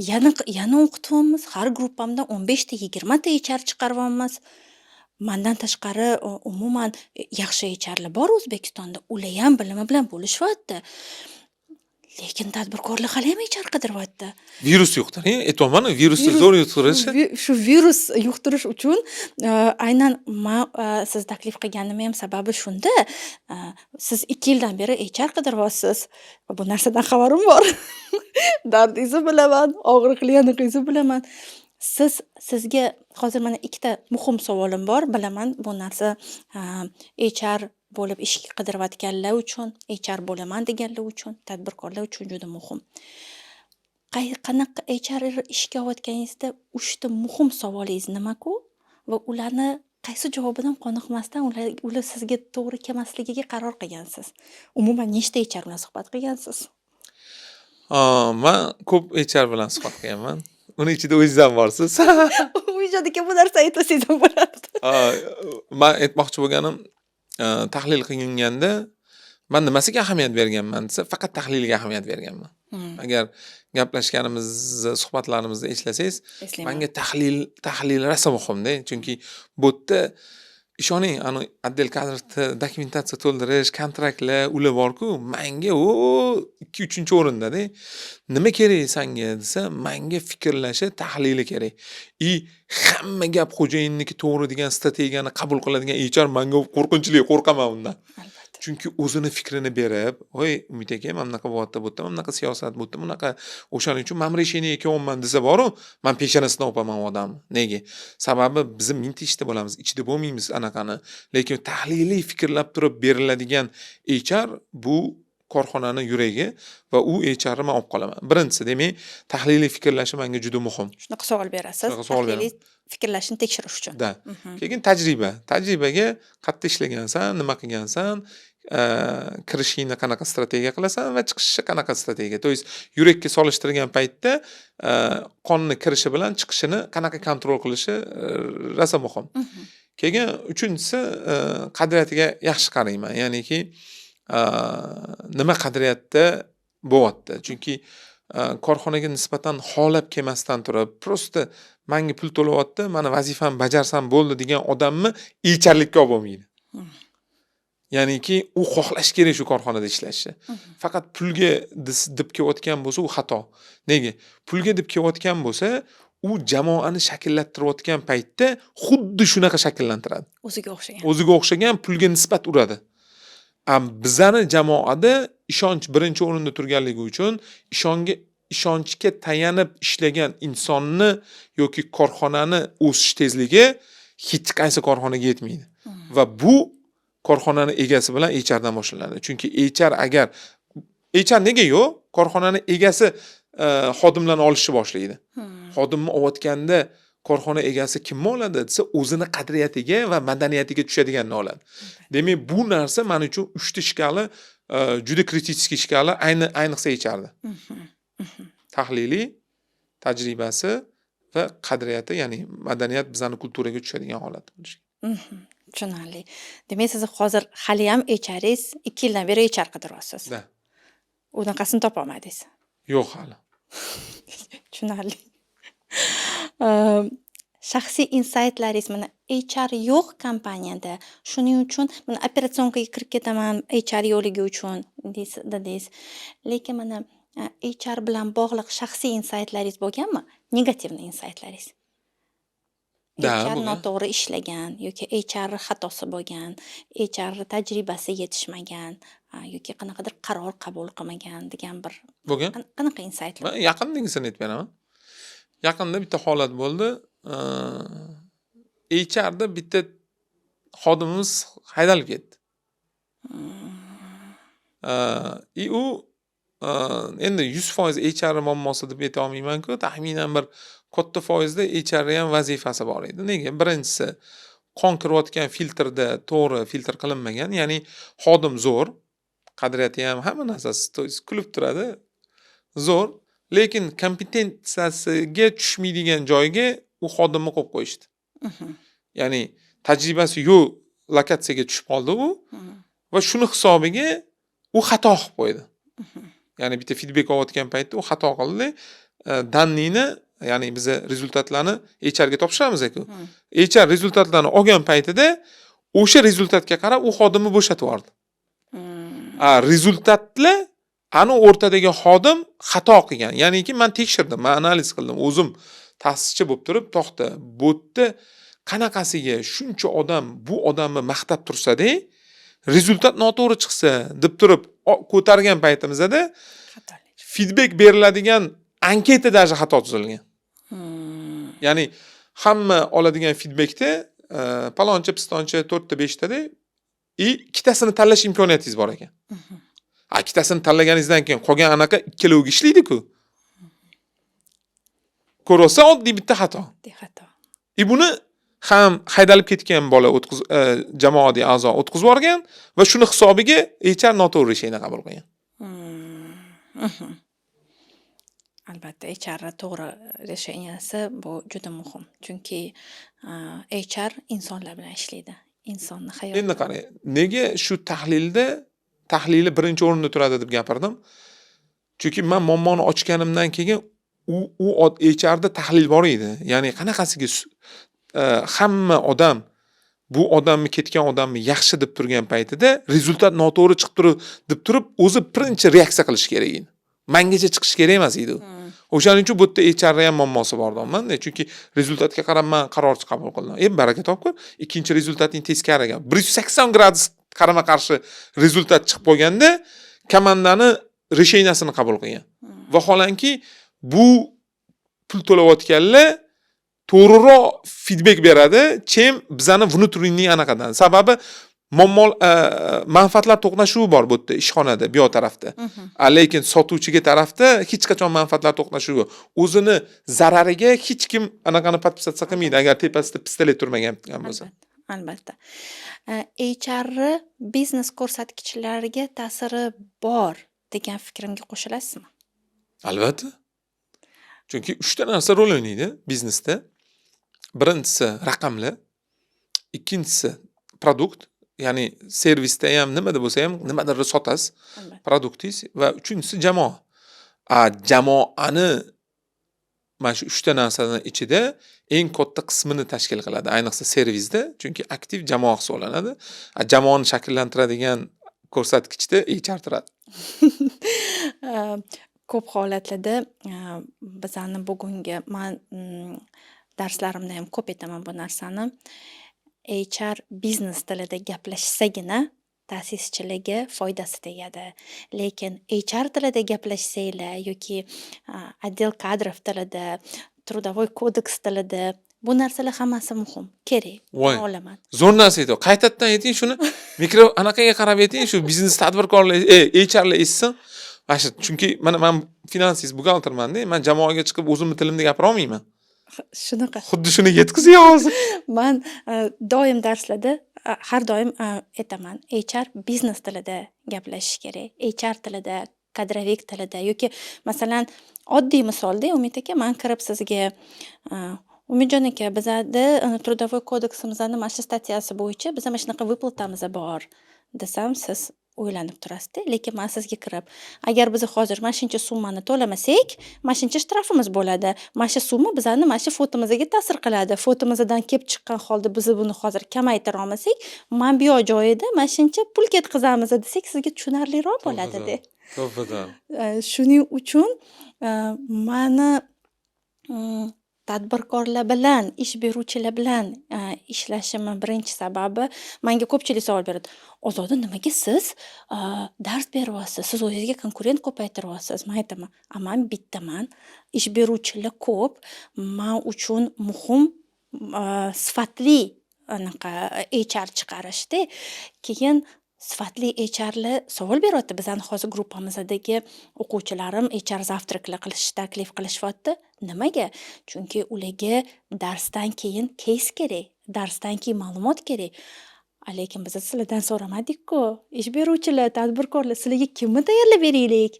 Yana o'qityapmiz, har gruppamdan 15 ta, 20 ta HR chiqaryapmiz. Mandan tashqari, umuman yaxshi HRlar bor O'zbekistonda, ular ham bilimi bilan bo'lishyapti. Lekin tadbirkorlar haliyam HR qidiryapti. Virus yuqtiring, aytyapman, virusni zo'r yuqtirishi. Shu virus yuqtirish uchun aynan man siz taklif qilganimni ham sababi shunda. Siz 2 yildan beri HR qidiryapsiz. Bu narsadan xabarim bor. Dardingizni bilaman, og'riqli yanig'ingizni bilaman. Sizga hozir mana ikkita muhim savolim bor. Bilaman, bu narsa HR bo'lib ish qidirayotganlar uchun, HR bo'laman deganlar uchun, tadbirkorlar uchun juda muhim. Qanaqa HR ishga olayotganingizda uchta muhim savolingiz nima-ku va ularni qaysi javobidan qoniqmasdan ular sizga to'g'ri kelmasligiga qaror qilgansiz? Umuman nechta HR bilan suhbat qilgansiz? Man ko'p HR bilan suhbat qilganman. Uni ichida o'zingiz ham borsiz. Umidjon aka, bu narsani aytmasangiz ham bo'lardi. Man aytmoqchi bo'lganim, tahlil qilinganda man nimasiga ahamiyat berganman desa, faqat tahlilga ahamiyat berganman. Agar gaplashganimizni, suhbatlarimizni eslasangiz, Eslayman. manga tahlil rosa muhimda. Chunki bu yerda ishoning, ani отдел кадрda dokumentatsiya to'ldirish, kontraktlar, ular borku, manga u 2-3 o'rindada. Nima kerak sanga desa, manga fikrlashi, tahlili kerak. И hamma gap xo'jayinniki to'g'ri degan strategiyani qabul qiladigan HR manga qo'rqinchli, qo'rqaman undan. Albatta. Chunki o'zini fikrini berib, "Voy, Umid aka, mana bunaqa bo'lyapti, bu yerda mana bunaqa siyosat, bu yerda bunaqa, o'shaning uchun man решение kelyapman" desa boru, man peshonasidan o'paman u odamni. Nega? Sababi biz mingta ishda bo'lamiz, ichida bo'lmaymiz anaqani. Lekin tahliliy fikrlab turib beriladigan HR bu korxonani yuragi va u HRni man olib qolaman. Birinchisi, demak, tahliliy fikrlashi menga juda muhim. Shunaqa savol berasiz. Shunaqa savol beraman. Tahliliy fikrlashni tekshirish uchun. Да. Keyin tajriba. Tajribaga qayerda ishlagansan, nima qilgansan, kirishingni qanaqa strategiya qilasan va chiqishni qanaqa strategiya. То есть yurakka solishtirgan paytda qonni kirishi bilan chiqishini qanaqa kontrol qilishi rosa muhim. Keyin uchinchisi, qadriyatiga yaxshi qarayman. Ya'niki nima qadriyatda bo'lyapti. Chunki korxonaga nisbatan xohlab kelmasdan turib, просто manga pul to'layapti, mani vazifamni bajarsam bo'ldi degan odamni HRlikka olib bo'lmaydi. Ya'niki u xohlashi kerak shu korxonada ishlashni. Faqat pulga deb kelayotgan bo'lsa, u xato. Nega? Pulga deb kelayotgan bo'lsa, u jamoani shakllantirayotgan paytda xuddi shunaqa shakllantiradi. O'ziga o'xshagan. O'ziga o'xshagan pulga nisbat uradi. A bizani jamoada ishonch birinchi o'rinda turganligi uchun ishonchga tayanib ishlagan insonni yoki korxonani o'sish tezligi hech qaysi korxonaga yetmaydi. Va bu korxonani egasi bilan HRdan boshlanadi. Chunki HR, agar HR nega yo'q? Korxonani egasi xodimlarni olishni boshlaydi. Xodimni olayotganda korxona egasi kimni oladi desa, o'zini qadriyatiga va madaniyatiga tushadiganini oladi. Demak, bu narsa men uchun uchta shkala. Juda критический shkala, ayniqsa HRda. Tahliliy, tajribasi va qadriyati, ya'ni madaniyat, bizani культура ga tushadigan holat bo'lishi. Tushunarli. Demak, siz hozir haliyam HRingiz, 2 yildan beri HR qidiryapsiz. Да. Unaqasini topolmadingiz. Yo'q hali. Tushunarli. Shaxsiy insaytlaringiz, mana, HR yo'q kompaniyada. Shuning uchun mana операционка ga kirib ketaman HR yo'qligi uchun dedingiz. Lekin mana HR bilan bog'liq shaxsiy insaytlaringiz bo'lganmi? Негативный insaytlaringiz. Да, HR bo'lgan. noto'g'ri ishlagan yoki HR xatosi bo'lgan, HR tajribasi yetishmagan yoki qanaqadir qaror qabul qilmagan degan bir Bo'lgan. qanaqa insaytlar? Man yaqindagisini aytib beraman. Yaqinda bitta holat bo'ldi. HRda bitta xodimimiz haydalib ketdi. И u endi 100% HR muammosi deb ayta olmayman-ku, taxminan bir katta foizda HRni ham vazifasi bor edi. Nega? Birinchisi, qon kirayotgan filtrda to'g'ri filtr qilinmagan, ya'ni xodim zo'r, qadriyati ham, hamma narsasi, то есть kulib turadi, zo'r, lekin kompetensiyasiga tushmaydigan joyga u xodimni qo'yib qo'yishdi. Ya'ni tajribasi yo'q lokatsiyaga tushib qoldi u va shuni hisobiga u xato qilib qo'ydi. Ya'ni bitta feedback olayotgan paytda u xato qildi. Данный ni, ya'ni biza результат larni HR ga topshiramiz-ku. HR результат larni olgan paytida o'sha результат ga qarab u xodimni bo'shatib yubordi. A результат lar ani o'rtadagi xodim xato qilgan. Ya'niki man tekshirdim, man analiz qildim. O'zim ta'sischi bo'lib turib, to'xta, bu yerda qanaqasiga shuncha odam bu odamni maqtab tursa-da, результат noto'g'ri chiqsa deb turib ko'targan paytimizda Xatolik. feedback beriladigan anketa даже xato tuzilgan. Ya'ni hamma oladigan feedbackda paloncha pistoncha to'rtta beshtada и ikkitasini tanlash imkoniyatingiz bor ekan. A ikkitasini tanlaganingizdan keyin qolgan anaqa ikkaloviga ishlaydi-ku. Ko'ryapsan, oddiy bitta xato. Oddiy xato. И buni ham haydalib ketgan bola o'tqiz jamoadagi a'zo o'tkazib yuborgan va shuni hisobiga HR noto'g'ri решение qabul qilgan. Albatta, HR to'g'ri решения si bu juda muhim. Chunki HR insonlar bilan ishlaydi. Insonni hayoti. Endi qarang, nega shu tahlilda tahlili birinchi o'rinda turadi deb gapirdim? Chunki man muammoni ochganimdan keyin u HRda tahlil bor edi. Ya'ni qanaqasiga hamma odam bu odamni, ketgan odamni yaxshi deb turgan paytida результат noto'g'ri chiqib turib deb turib o'zi birinchi reaksiya qilish kerak edi. Mangacha chiqish kerak emas edi u. O'shaning uchun bu yerda HRda ham muammosi bor deyapman. Chunki результат ga qarab man qaror qabul qildim. E baraka topkur, ikkinchi результат ing teskari 180 gradus qarama-qarshi результат chiqib qolganda komandani решения sini qabul qilgan. Vaholanki bu pul to'layotganlar to'g'riroq feedback beradi, чем bizani внутренний anaqadan. Sababi muammo, manfaatlar to'qnashuvi bor bu yerda, ishxonada, bu yoq tarafda. A lekin sotuvchiga tarafda hech qachon manfaatlar to'qnashuvi yo'q. O'zini zarariga hech kim anaqani подписаться qilmaydi, agar tepasida pistolet turmagan bo'lsa. Albatta. HRni biznes ko'rsatkichlariga ta'siri bor degan fikrimga qo'shilasizmi? Albatta. Chunki uchta narsa rol o'ynaydi biznesda. Birinchisi raqamlar, ikkinchisi продукт, ya'ni servisda ham, nimada bo'lsa ham nimadir sotasiz, продукт ingiz va uchinchisi jamoa. A jamoani mana shu uchta narsani ichida eng katta qismini tashkil qiladi. Ayniqsa servisda, chunki aktiv jamoa hisoblanadi. A jamoani shakllantiradigan ko'rsatkichda HR turadi. Ko'p holatlarda bizani bugungi man darslarimda ham ko'p aytaman bu narsani. HR biznes tilida gaplashsagina ta'sischilarga foydasi tegadi. Lekin HR tilida gaplashsanglar yoki отдел кадров tilida, трудовой кодекс tilida, bu narsalar hammasi muhim, kerak. Voy. Olaman. Zo'r narsa aytyapti. Qaytadan ayting shuni. Mikro anaqaga qarab ayting, shu biznes tadbirkorlar, HRlar eshitsin. Mana shu, chunki mana man finansist, buxgalterman-da, man jamoaga chiqib o'zimni tilimda gapira olmayman. Shunaqa. Xuddi shuni yetkazing hozir. Man doim darslarda, har doim aytaman, HR biznes tilida gaplashish kerak, HR tilida, кадровик tilida. Yoki masalan, oddiy misolda, Umid aka, man kirib sizga: "Umidjon aka, bizada трудовой kodeksimizni mana shu статья si bo'yicha biza mana shunaqa выплата miz bor", desam, siz o'ylanib turasizda. Lekin man sizga kirib: "Agar biz hozir mana shuncha summani to'lamasak, mana shuncha shtrafimiz bo'ladi, mana shu summa bizani mana shu ФОТ imizga ta'sir qiladi, ФОТ imizdan kelib chiqqan holda biz buni hozir kamaytira olmasak, mana bu yoq joyida mana shuncha pul ketkazamiz", desak, sizga tushunarliroq bo'ladida. To'ppa. Shuning uchun mani tadbirkorlar bilan, ish beruvchilar bilan ishlashimni birinchi sababi, manga ko'pchilik savol beradi: "Ozoda, nimaga siz dars beryapsiz? Siz o'zingizga konkurent ko'paytiryapsiz". Man aytaman: "A man bittaman, ish beruvchilar ko'p. Man uchun muhim sifatli anaqa HR chiqarishda". Keyin sifatli HRlar savol beryapti. Bizani hozir gruppamizdagi o'quvchilarim HR завтрак lar qilishni taklif qilishyapti. Nimaga? Chunki ularga darsdan keyin кейс kerak, darsdan keyin ma'lumot kerak. Lekin biz sizlardan so'ramadik-ku. Ish beruvchilar, tadbirkorlar, sizlarga kimni tayyorlab beraylik?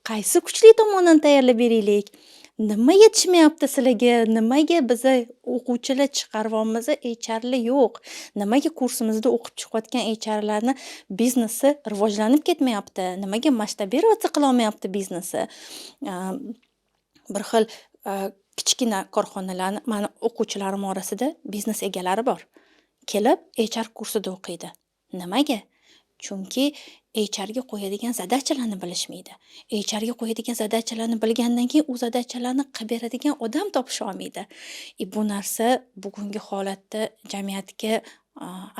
Qaysi kuchli tomonini tayyorlab beraylik? Nima yetishmayapti sizlarga? Nimaga biza o'quvchilar chiqaryapmiz, HRlar yo'q? Nimaga kursimizda o'qib chiqayotgan HRlarni biznesi rivojlanib ketmayapti? Nimaga масштабироваться qilolmayapti biznesi? Bir xil kichkina korxonalarni, mani o'quvchilarim orasida biznes egalari bor. Kelib HR kursida o'qiydi. Nimaga? Chunki HRga qo'yadigan задача larni bilishmaydi. HRga qo'yadigan задача larni bilgandan keyin u задача larni qilib beradigan odam topisholmaydi. И bu narsa bugungi holatda jamiyatga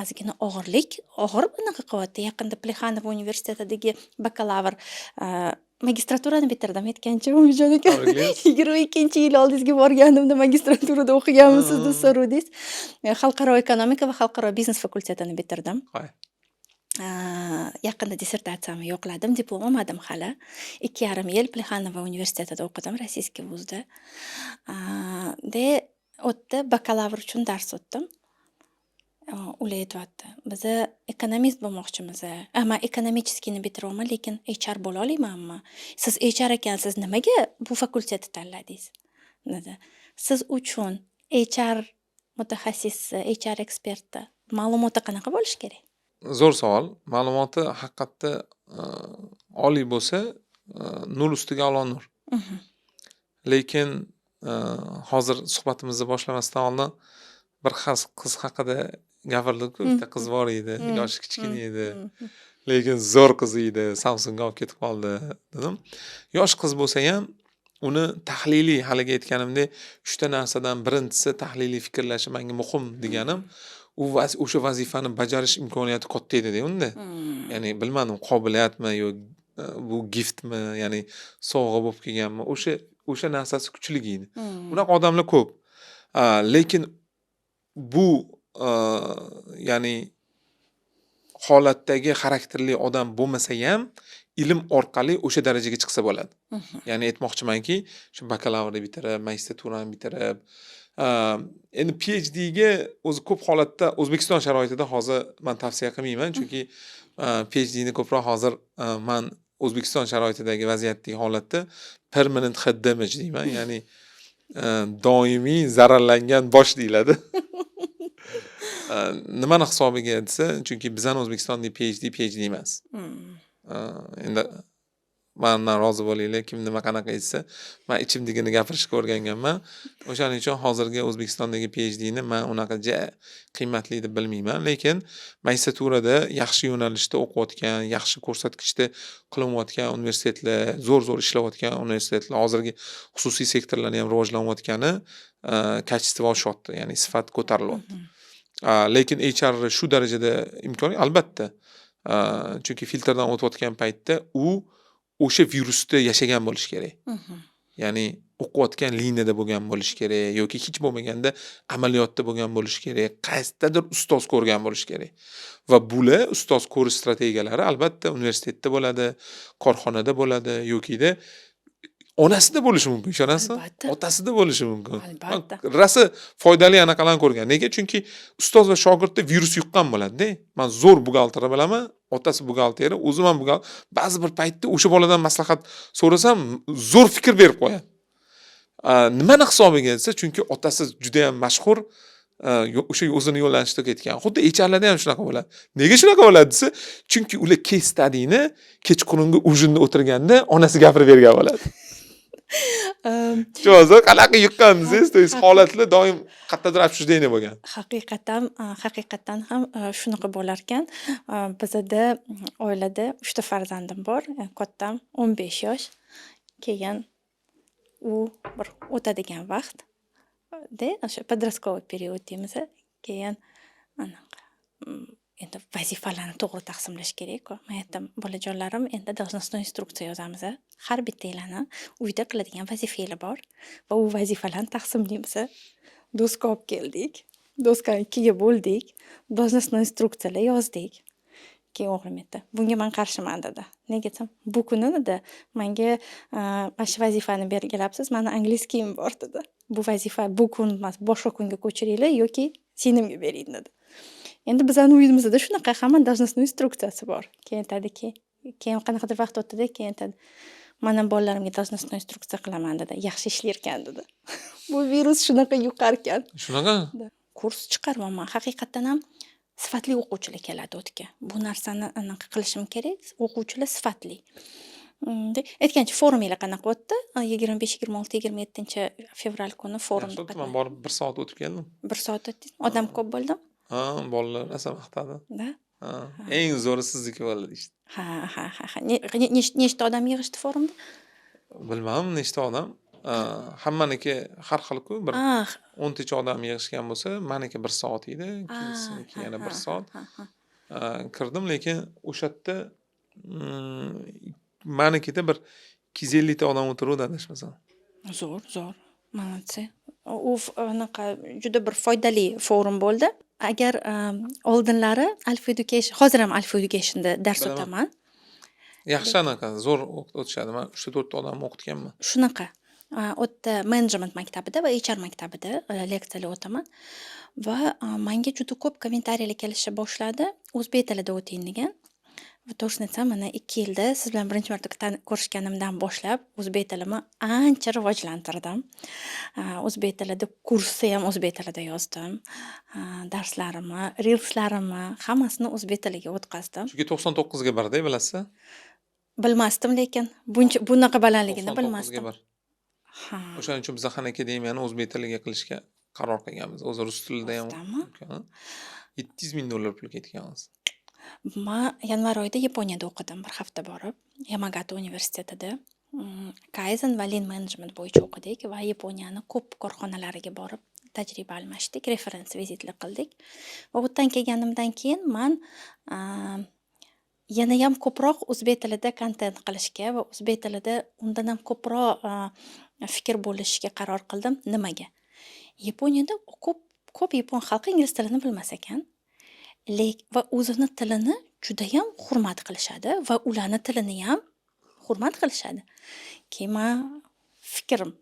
ozgina og'irlik, og'ir bunaqa qilyapti. Yaqinda Plexanov universitetidagi bakalavr, magistraturani bitirdim aytgancha, Umidjon aka. Tabriklaymiz. 22-yil oldingizga borganimda magistraturada o'qiganmisiz deb so'ravdingiz. Xalqaro ekonomika va xalqaro biznes fakultetini bitirdim. Voy. Yaqinda dissertatsiyamni yoqladim, diplom olmadim hali. 2,5 yil Plexanova universitetida o'qidim, российский вуз da. De u yerda bakalavr uchun dars o'tdim. Ular aytyapti: "Biza ekonomist bo'lmoqchimiz. A, man экономический ni bitiryapman, lekin HR bo'la olmaymanmi? Siz HR ekansiz, nimaga bu fakultetni tanladingiz?" dedi. Siz uchun HR mutaxassisi, HR eksperti ma'lumoti qanaqa bo'lishi kerak? Zo'r savol. Ma'lumoti haqiqatda oliy bo'lsa, nur ustiga a'lo nur. Lekin hozir suhbatimizni boshlamasdan oldin bir qiz haqida gapirdik-ku. Bitta qiz bor edi, yoshi kichkina edi. Lekin zo'r qiz edi, Samsungga olib ketib qoldi, dedim. Yosh qiz bo'lsayam, uni tahliliy, haligi aytganimdek, uchta narsadan birinchisi tahliliy fikrlashi menga muhim deganim, u o'sha vazifani bajarish imkoniyati katta edi-da unda. Ya'ni bilmadim, qobiliyatmi yo bu gift mi, ya'ni sovg'a bo'lib kelganmi, o'sha narsasi kuchli edi. Unaqa odamlar ko'p. Lekin bu ya'ni holatdagi xarakterli odam bo'lmasayam, ilm orqali o'sha darajaga chiqsa bo'ladi. Ya'ni aytmoqchimanki, shu bakalavrni bitirib, magistraturani bitirib, endi PhDga o'zi ko'p holatda O'zbekiston sharoitida hozir man tavsiya qilmayman, chunki PhDni ko'proq hozir man O'zbekiston sharoitidagi vaziyatdagi holatda permanent head damage deyman, ya'ni doimiy zararlangan bosh deyiladi. Nimani hisobiga desa, chunki bizani O'zbekistondagi PhD PhD emas. Endi mandan rozi bo'linglar, kim nima qanaqa aytsa, man ichimdagini gapirishga o'rganganman. O'shaning uchun hozirgi O'zbekistondagi PhDni man unaqa ja qiymatli deb bilmayman, lekin magistraturada yaxshi yo'nalishda o'qiyotgan, yaxshi ko'rsatkichda qilinayotgan universitetlar, zo'r-zo'r ishlayotgan universitetlar, hozirgi xususiy sektorlarni ham rivojlanayotgani, качество oshyapti, ya'ni sifat ko'tarilyapti. Lekin HR shu darajada imkon albatta. Chunki filtrdan o'tayotgan paytda u o'sha virusda yashagan bo'lishi kerak. Ya'ni o'qiyotgan liniyada bo'lgan bo'lishi kerak yoki hech bo'lmaganda amaliyotda bo'lgan bo'lishi kerak, qayerdadir ustoz ko'rgan bo'lishi kerak. Va bular ustoz ko'rish strategiyalari albatta universitetda bo'ladi, korxonada bo'ladi yokida Onasida bo'lishi mumkin, ishonasizmi? Albatta. Otasida bo'lishi mumkin. Albatta. Man rosa foydali anaqalarni ko'rgan. Nega? Chunki ustoz va shogirdda virus yuqqan bo'ladi-da. Man zo'r buxgalter bilaman, otasi buxgalteri, o'zim ham buxgalter. Ba'zi bir paytda o'sha boladan maslahat so'rasam, zo'r fikr berib qo'yadi. Nimani hisobiga desa, chunki otasi juda ham mashhur, o'sha o'zini yo'nalishida ketgan. Xuddi HRlarda ham shunaqa bo'ladi. Nega shunaqa bo'ladi desa, chunki ular case studyni kechqurungi ужин da o'tirganda onasi gapirib bergan bo'ladi. Tushunasizmi? Qanaqa yuqqan desangiz, то есть holatlar doim qayerdadir обсуждение bo'lgan. Haqiqatdan ham shunaqa bo'larkan. Bizada oilada uchta farzandim bor. Kattam 15 yosh. Keyin u bir o'tadigan vaqt da, o'sha подростковый период deymiz. Keyin anaqa endi vazifalarni to'g'ri taqsimlash kerak-ku. Man aytdim: "Bolajonlarim, endi должностной instruksiya yozamiz. Har bittanglarni uyda qiladigan vazifanglar bor va u vazifalarni taqsimlaymiz." Doska olib keldik. Doskani ikkiga bo'ldik. Должностной instruksiyalar yozdik. Keyin o'g'lim aytdi: "Bunga man qarshiman", dedi. Nega desam, "Bu kuni", dedi, "manga mana shu vazifani belgilabsiz, mani английский im bor", dedi. "Bu vazifa bu kun emas, boshqa kunga ko'chiringlar yoki singlimga bering", dedi. Endi bizani uyimizda shunaqa, hamma должностной instruksiyasi bor. Keyin aytadiki, keyin qanaqadir vaqt o'tdida, keyin aytadi: "Man ham bolalarimga должностной instruksiya qilaman", dedi. "Yaxshi ishlarkan", dedi. Bu virus shunaqa yuqarkan. Shunaqa? Kurs chiqaryapman. Haqiqatdan ham sifatli o'quvchilar keladi o'tga. Bu narsani anaqa qilishim kerak. O'quvchilar sifatli. Aytgancha, foruminglar qanaqa o'tdi? 25, 26, 27 fevral kuni forumda Yaxshi o'tdi. Man borib bir soat o'tib keldim. Bir soat o'tdingizmi? Odam ko'p bo'ldimi? Ha, bolalar rosa maqtadi. Да? Ha, eng zo'ri sizniki bo'ldi deyishdi. Ha. Nechta odam yig'ishdi forumda? Bilmadim nechta odam. Hammaniki har xil-ku, bir 10 tacha odam yig'ishgan bo'lsa, maniki bir soat edi, ikkinchisiniki yana bir soat. ha, ha. Kirdim, lekin o'sha yerda manikida bir 250 ta odam o'tiruvdi, adashmasam. Zo'r, zo'r. Молодцы. U anaqa juda bir foydali forum bo'ldi. Agar oldinlari Alfa Education, hozir ham Alfa Educationda dars Bilaman. o'taman. Yaxshi anaqa, zo'r o'tishadi. Man uchta to'rtta odamni o'qitganman. Shunaqa. U yerda menejment maktabida va HR maktabida leksiyalar o'taman va manga juda ko'p kommentariyalar kelishni boshladi. O'zbek tilida o'ting degan. Va to'g'risini aytsam, mana 2 yilda siz bilan birinchi marta ko'rishganimdan boshlab o'zbek tilimni ancha rivojlantirdim. O'zbek tilida kursni ham o'zbek tilida yozdim. Darslarimni, reelslarimni hammasini o'zbek tiliga o'tkazdim. Chunki 99 ga 1-da, bilasiz? Bilmasdim lekin buncha bunaqa balandligini 99 ga bilmasdim. 1. Ha. O'shaning uchun biz Han akademiyani o'zbek tiliga qilishga qaror qilganmiz. O'zi rus tilida ham Rostdanmi? mumkin. 700 ming dollar pul ketgan o'zi. Man yanvar oyida Yaponiyada o'qidim bir hafta borib, Yamagata universitetida. Kaizen va Lean management bo'yicha o'qidik va Yaponiyani ko'p korxonalariga borib tajriba almashdik, reference vizitlar qildik. Va u yerdan kelganimdan keyin man yanayam ko'proq o'zbek tilida kontent qilishga va o'zbek tilida undan ham ko'proq fikr bo'lishga qaror qildim. Nimaga? Yaponiyada ko'p ko'p yapon xalqi ingliz tilini bilmas ekan. Va o'zini tilini judayam hurmat qilishadi va ularni tiliniyam hurmat qilishadi. Keyin man fikrim,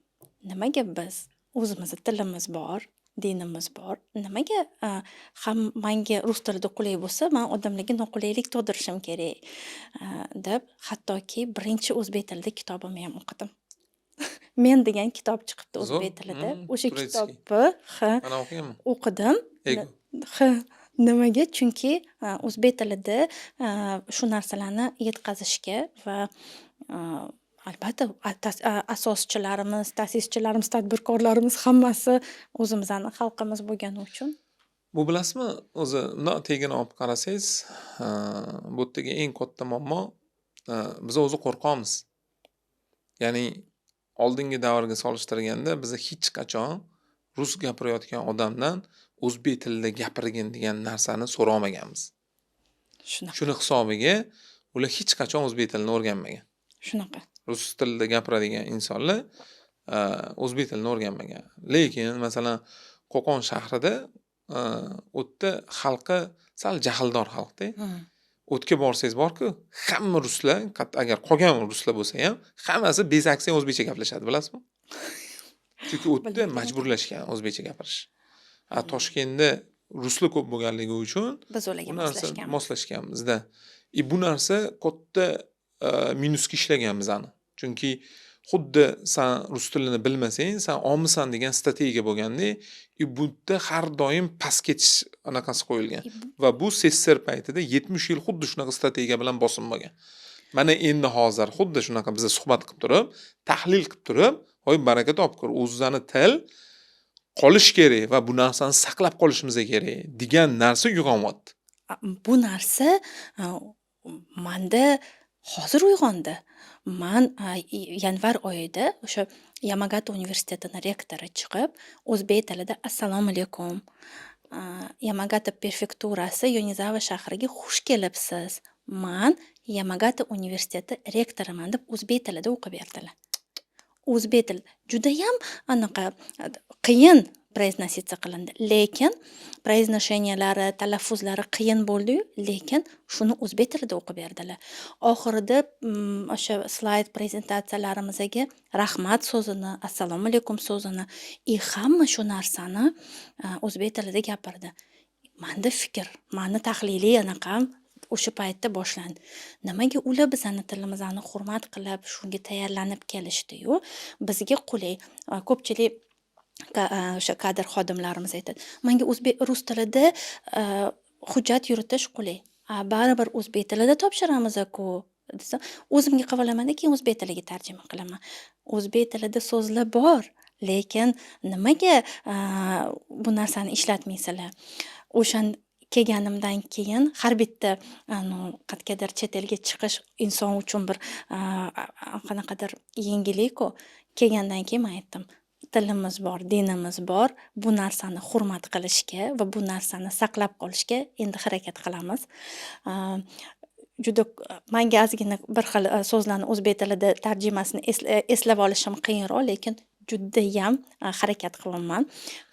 nimaga biz o'zimizni tilimiz bor, dinimiz bor, nimaga ham manga rus tilida qulay bo'lsa, man odamlarga noqulaylik tug'dirishim kerak, deb hattoki birinchi o'zbek tilida kitobimni ham o'qidim. Men degan kitob chiqibdi Zo'r. o'zbek tilida. O'sha Турецкий. kitobni, ha, Man ham o'qiganman. o'qidim. Ego. Ha, nimaga? Chunki o'zbek tilida shu narsalarni yetkazishga va albatta asoschilarimiz, ta'sischilarimiz, tadbirkorlarimiz hammasi o'zimizni xalqimiz bo'lgani uchun. Bu bilasizmi, o'zi bundoq tagini olib qarasangiz, bu yerdagi eng katta muammo, biz o'zi qo'rqoqmiz. Ya'ni oldingi davrga solishtirganda biz hech qachon rus gapirayotgan odamdan o'zbek tilida gapirgin degan narsani so'ramaganmiz. Shunaqa. Shuni hisobiga ular hech qachon o'zbek tilini o'rganmagan. Shunaqa. Rus tilida gapiradigan insonlar o'zbek tilini o'rganmagan. Lekin masalan, Qo'qon shahrida, u yerda xalqi sal jahldor xalqda. O'tga borsangiz borku, hamma ruslar, agar qolgan ruslar bo'lsa ham, hammasi без акцент o'zbekcha gaplashadi, bilasizmi? Chunki u yerda Bilmagan. majburlashgan o'zbekcha gapirish. A Toshkentda ruslar ko'p bo'lganligi uchun Biz ularga bu narsa moslashganmiz. Moslashganmizda. И bu narsa katta minusga ishlagan bizani. Chunki xuddi san rus tilini bilmasang, san ommisan degan strategiya bo'lganda, и bu yerda har doim past ketish anaqasi qo'yilgan. Va bu СССР paytida 70 yil xuddi shunaqa strategiya bilan bosim bo'lgan. Mana endi hozir xuddi shunaqa biza suhbat qilib turib, tahlil qilib turib, voy, baraka topkur, o'zizani til qolish kerak va bu narsani saqlab qolishimiz kerak degan narsa uyg'onyapti. Bu narsa manda hozir uyg'ondi. Man yanvar oyida o'sha Yamagata universitetini rektori chiqib, o'zbek tilida "Assalomu alaykum, Yamagata prefekturasi Yonezava shahriga xush kelibsiz. Man Yamagata universiteti rektoriman" deb o'zbek tilida o'qib berdilar. O'zbek tili judayam anaqa qiyin произноситься qilindi. Lekin произношения lari, talaffuzlari qiyin bo'ldi-yu, lekin shuni o'zbek tilida o'qib berdilar. Oxirida o'sha slayd prezentatsiyalarimizga rahmat so'zini, assalomu alaykum so'zini и hamma shu narsani o'zbek tilida gapirdi. Manda fikr, mani tahliliy anaqam o'sha paytda boshlandi. Nimaga ular bizani tilimizni hurmat qilib, shunga tayyorlanib kelishdi-yu, bizga qulay. Ko'pchilik o'sha kadr xodimlarimiz aytadi: "Manga o'zbek, rus tilida hujjat yuritish qulay". A baribir o'zbek tilida topshiramiz-ku desam, o'zimga qilib olamanda, keyin o'zbek tiliga tarjima qilaman. O'zbek tilida so'zlar bor, lekin nimaga bu narsani ishlatmaysizlar? O'shan kelganimdan keyin har bitta qayergadir chet elga chiqish inson uchun bir qanaqadir yengillik-ku. Kelgandan keyin man aytdim: "Tilimiz bor, dinimiz bor, bu narsani hurmat qilishga va bu narsani saqlab qolishga endi harakat qilamiz". Juda manga ozgina bir xil so'zlarni o'zbek tilida tarjimasini eslab olishim qiyinroq, lekin judayam harakat qilyapman.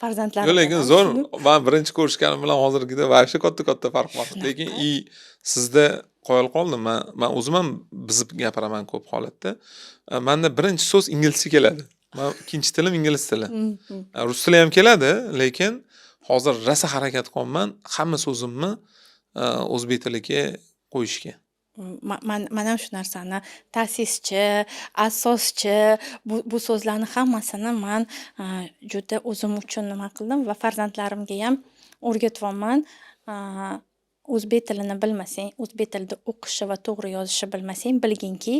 Farzandlarimdan Yo'q, lekin ham zo'r. shuni Man birinchi ko'rishganim bilan hozirgida вообще katta-katta farq bor. Lekin Shunaqa. и sizda qoyil qoldim. Man o'zim ham buzib gapiraman ko'p holatda. Manda birinchi so'z inglizcha keladi. Man ikkinchi tilim ingliz tili. Rus tili ham keladi, lekin hozir rosa harakat qilyapman hamma so'zimni o'zbek tiliga qo'yishga. Man ham shu narsani ta'sischi, asoschi, bu so'zlarni hammasini man juda o'zim uchun nima qildim va farzandlarimga ham o'rgatyapman. O'zbek tilini bilmasang, o'zbek tilida o'qishni va to'g'ri yozishni bilmasang, bilginki,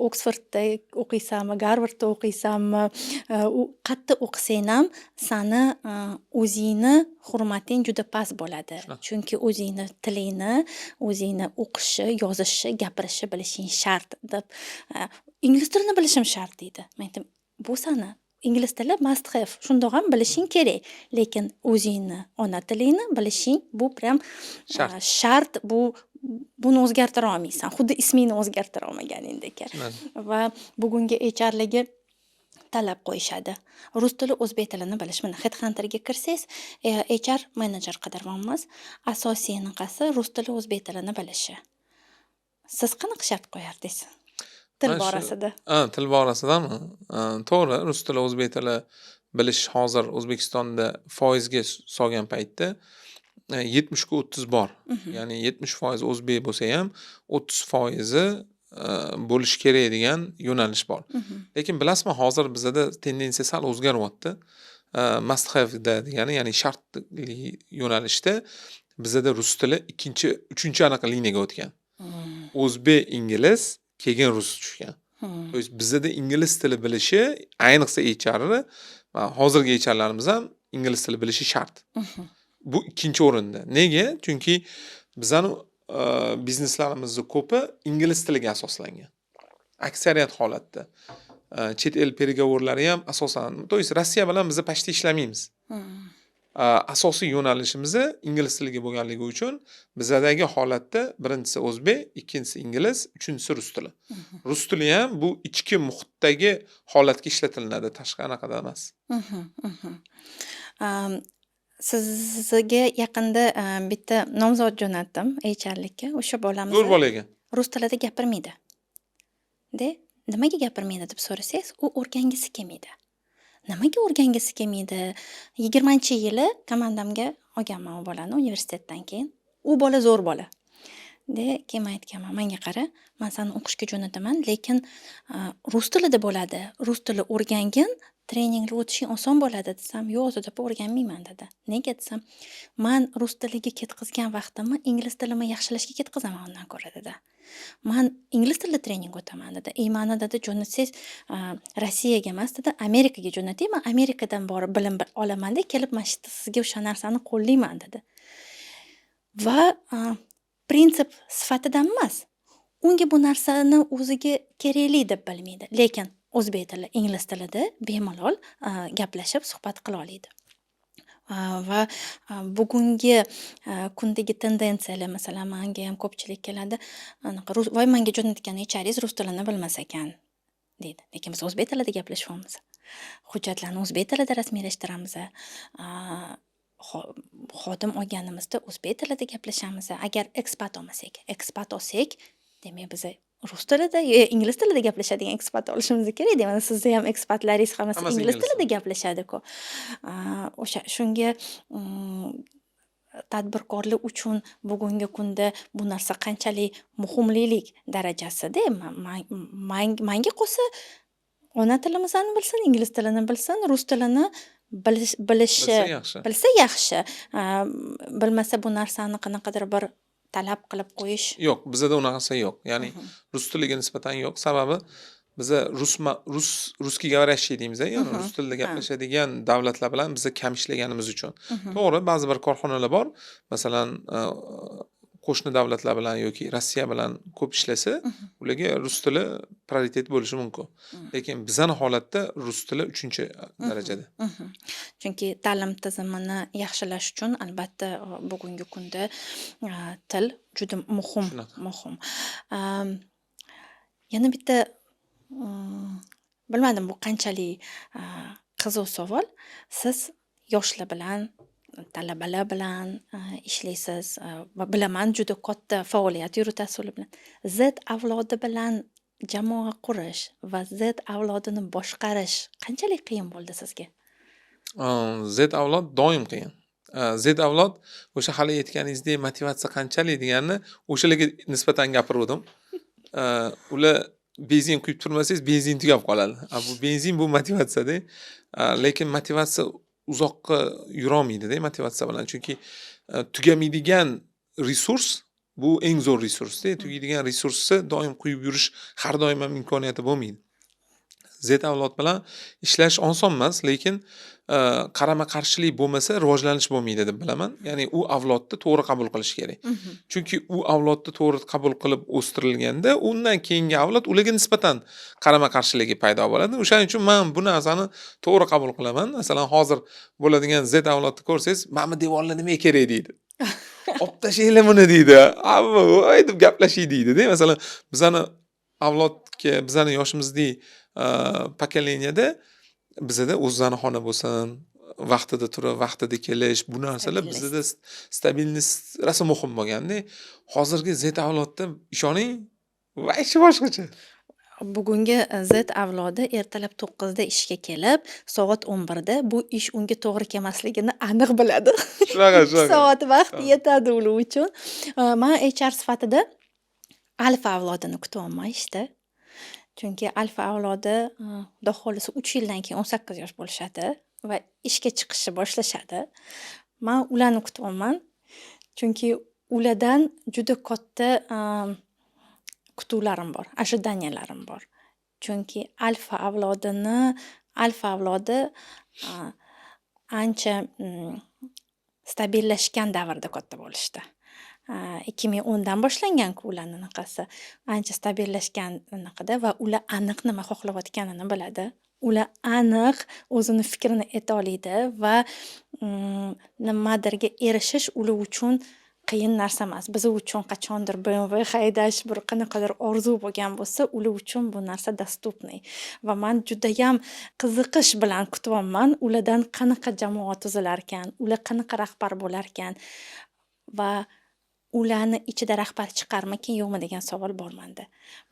Oksfordda o'qiysanmi, Garvardda o'qiysanmi, u qayerda o'qisang ham sani o'zingni hurmating juda past bo'ladi. Shunaqa. Chunki o'zingni tilingni, o'zingni o'qishni, yozishni, gapirishni bilishing shart deb, ingliz tilini bilishim shart deydi. Men aytdim: "Bu sani ingliz tili must have, shundoq ham bilishing kerak, lekin o'zingni ona tilingni bilishing bu прям Shart. shart, buni o'zgartira olmaysan, xuddi ismingni o'zgartira olmaganingdek". Tushunarli. Va bugungi HRlarga talab qo'yishadi. Rus tili, o'zbek tilini bilish. Mana, Headhunterga kirsangiz, HR menejer qidiryapmiz. Asosiy anaqasi rus tili, o'zbek tilini bilishi. Siz qanaqa shart qo'yardingiz? Til Mana shu borasida. Ha, til borasidami? To'g'ri, rus tili, o'zbek tili bilish hozir O'zbekistonda foizga solgan paytda 70 ga 30 bor. Ya'ni 70% o'zbek bo'lsa ham, 30 foizi bo'lishi kerak degan yo'nalish bor. Lekin bilasizmi, hozir bizada tendensiya sal o'zgaryapti. Must have'da degani, ya'ni shartli yo'nalishda bizada rus tili ikkinchi, uchinchi anaqa liniyaga o'tgan. O'zbek, ingliz, keyin rus tushgan. То есть bizada ingliz tili bilishi, ayniqsa HRni, hozirgi HRlarimiz ham ingliz tili bilishi shart. Bu ikkinchi o'rinda. Nega? Chunki bizani bizneslarimizni ko'pi ingliz tiliga asoslangan. Aksariyat holatda. Chet el переговор lari ham asosan, то есть Rossiya bilan biz почти ishlamaymiz. Asosiy yo'nalishimiz ingliz tiliga bo'lganligi uchun bizadagi holatda birinchisi o'zbek, ikkinchisi ingliz, uchinchisi rus tili. Rus tili ham bu ichki muhitdagi holatga ishlatilinadi, tashqi anaqada emas. Mhm, mhm. Sizga yaqinda bitta nomzod jo'natdim HRlikka. O'sha bolamiz Zo'r bola ekan. Rus tilida gapirmaydi. De, nimaga gapirmaydi deb so'rasangiz, u o'rgangisi kelmaydi. Nimaga o'rgangisi kelmaydi? 20-yili komandamga olganman u bolani universitetdan keyin. U bola zo'r bola. De, keyin man aytganman: "Manga qara, man sani o'qishga jo'nataman, lekin rus tilida bo'ladi. Rus tili o'rgangin, treninglar o'tishing oson bo'ladi", desam, "Yo'q, Ozoda opa, o'rganmayman", dedi. Nega desam, "Man rus tiliga ketqizgan vaqtimni ingliz tilimni yaxshilashga ketqizaman undan ko'ra", dedi. "Man ingliz tilida trening o'taman", dedi. "И mani", dedi, "jo'natsangiz, Rossiyaga emas", dedi, "Amerikaga jo'nating, man Amerikadan borib bilim olamanda, kelib mana shu yerda sizga o'sha narsani qo'llayman", dedi. Va prinsip sifatidan emas, unga bu narsani o'ziga kerakli deb bilmaydi. Lekin o'zbek tili, ingliz tilida bemalol gaplashib, suhbat qila oladi. Va bugungi kundagi tendensiyalar, masalan, manga ham ko'pchilik keladi, anaqa rus: "Voy, manga jo'natgan HRingiz rus tilini bilmas ekan", deydi. Lekin biz o'zbek tilida gaplashyapmiz. Hujjatlarni o'zbek tilida rasmiylashtiramiz. Xodim olganimizda o'zbek tilida gaplashamiz. Agar ekspat olmasak, ekspat olsak, demak, biza rus tilida, ingliz tilida gaplashadigan ekspat olishimiz kerak. Mana sizni ham ekspatlaringiz hammasi Hammasi ingliz ingliz tilida gaplashadi-ku. O'sha shunga tadbirkorlar uchun bugungi kunda bu narsa qanchalik muhimlilik darajasida. Manga qolsa, ona tilimizni bilsin, ingliz tilini bilsin, rus tilini bilishi Bilsa yaxshi. Bilsa yaxshi. Bilmasa, bu narsani qanaqadir bir talab qilib qo'yish. Yo'q, bizada unaqasi yo'q. Ya'ni rus tiliga nisbatan yo'q. Sababi biza rus, русскоговорящий deymiz, ya'ni rus tilida gaplashadigan davlatlar bilan biza kam ishlaganimiz uchun. To'g'ri, ba'zi bir korxonalar bor, masalan, qo'shni davlatlar bilan yoki Rossiya bilan ko'p ishlasa, ularga rus tili prioritet bo'lishi mumkin. Lekin bizani holatda rus tili uchinchi darajada. Chunki ta'lim tizimini yaxshilash uchun, albatta, bugungi kunda til juda muhim, Shunaqa. muhim. Yana bitta, bilmadim, bu qanchalik qiziq savol. Siz yoshlar bilan, talabalar bilan ishlaysiz va bilaman, juda katta faoliyat yuritasiz ular bilan. Z avlodi bilan jamoa qurish va Z avlodini boshqarish qanchalik qiyin bo'ldi sizga? Z avlod doim qiyin. Z avlod, o'sha hali aytganingizdek, motivatsiya qanchalik deganini o'shalarga nisbatan gapiruvdim. Ular benzin quyib turmasangiz, benzin tugab qoladi. A bu benzin, bu motivatsiyada. Lekin motivatsiya uzoqqa yurolmaydida motivatsiya bilan. Chunki tugamaydigan resurs bu eng zo'r resursda. Tugaydigan resursni doim quyib yurish har doim ham imkoniyati bo'lmaydi. Z avlod bilan ishlash oson emas, lekin qarama-qarshilik bo'lmasa, rivojlanish bo'lmaydi deb bilaman. Ya'ni u avlodni to'g'ri qabul qilish kerak. Chunki u avlodni to'g'ri qabul qilib o'stirilganda, undan keyingi avlod ularga nisbatan qarama-qarshiligi paydo bo'ladi. O'shaning uchun men bu narsani to'g'ri qabul qilaman. Masalan, hozir bo'ladigan Z avlodni ko'rsangiz, "Mana bu devorlar nimaga kerak?" deydi. "Olib tashlanglar buni", deydi. "Voy", deb gaplashing deydi-da. Masalan, bizani avlodga, bizani yoshimizdek поколения da bizada o'zini xona bo'lsin, vaqtida turib, vaqtida kelish, bu narsalar bizada стабильность rosa muhim bo'lganda. Hozirgi Z avlodda, ishoning, вообще boshqacha. Bugungi Z avlodi ertalab 9da ishga kelib, soat 11da bu ish unga to'g'ri kelmasligini aniq biladi. Shunaqa, 2 shunaqa. soat vaqt yetadi ular uchun. Man HR sifatida alfa avlodini kutyapman ishda. Chunki alfa avlodi, Xudo xohlasa, 3 yildan keyin 18 yosh bo'lishadi va ishga chiqishni boshlashadi. Man ularni kutyapman. Chunki ulardan juda katta kutuvlarim bor, ожидания larim bor. Chunki alfa avlodi ancha stabillashgan davrda katta bo'lishdi. 2010dan boshlangan-ku ularni anaqasi. Ancha stabillashgan anaqada va ular aniq nima xohlayotganini biladi. Ular aniq o'zini fikrini ayta oladi va nimadirga erishish ular uchun Qiyin narsa emas. Biz uchun qachondir BMW haydash bir qanaqadir orzu bo'lgan bo'lsa, ular uchun bu narsa доступный. Va man judayam qiziqish bilan kutyapman, ulardan qanaqa jamoa tuzilarkan, ular qanaqa rahbar bo'larkan va ularni ichida rahbar chiqarmikin, yo'qmi degan savol bor manda.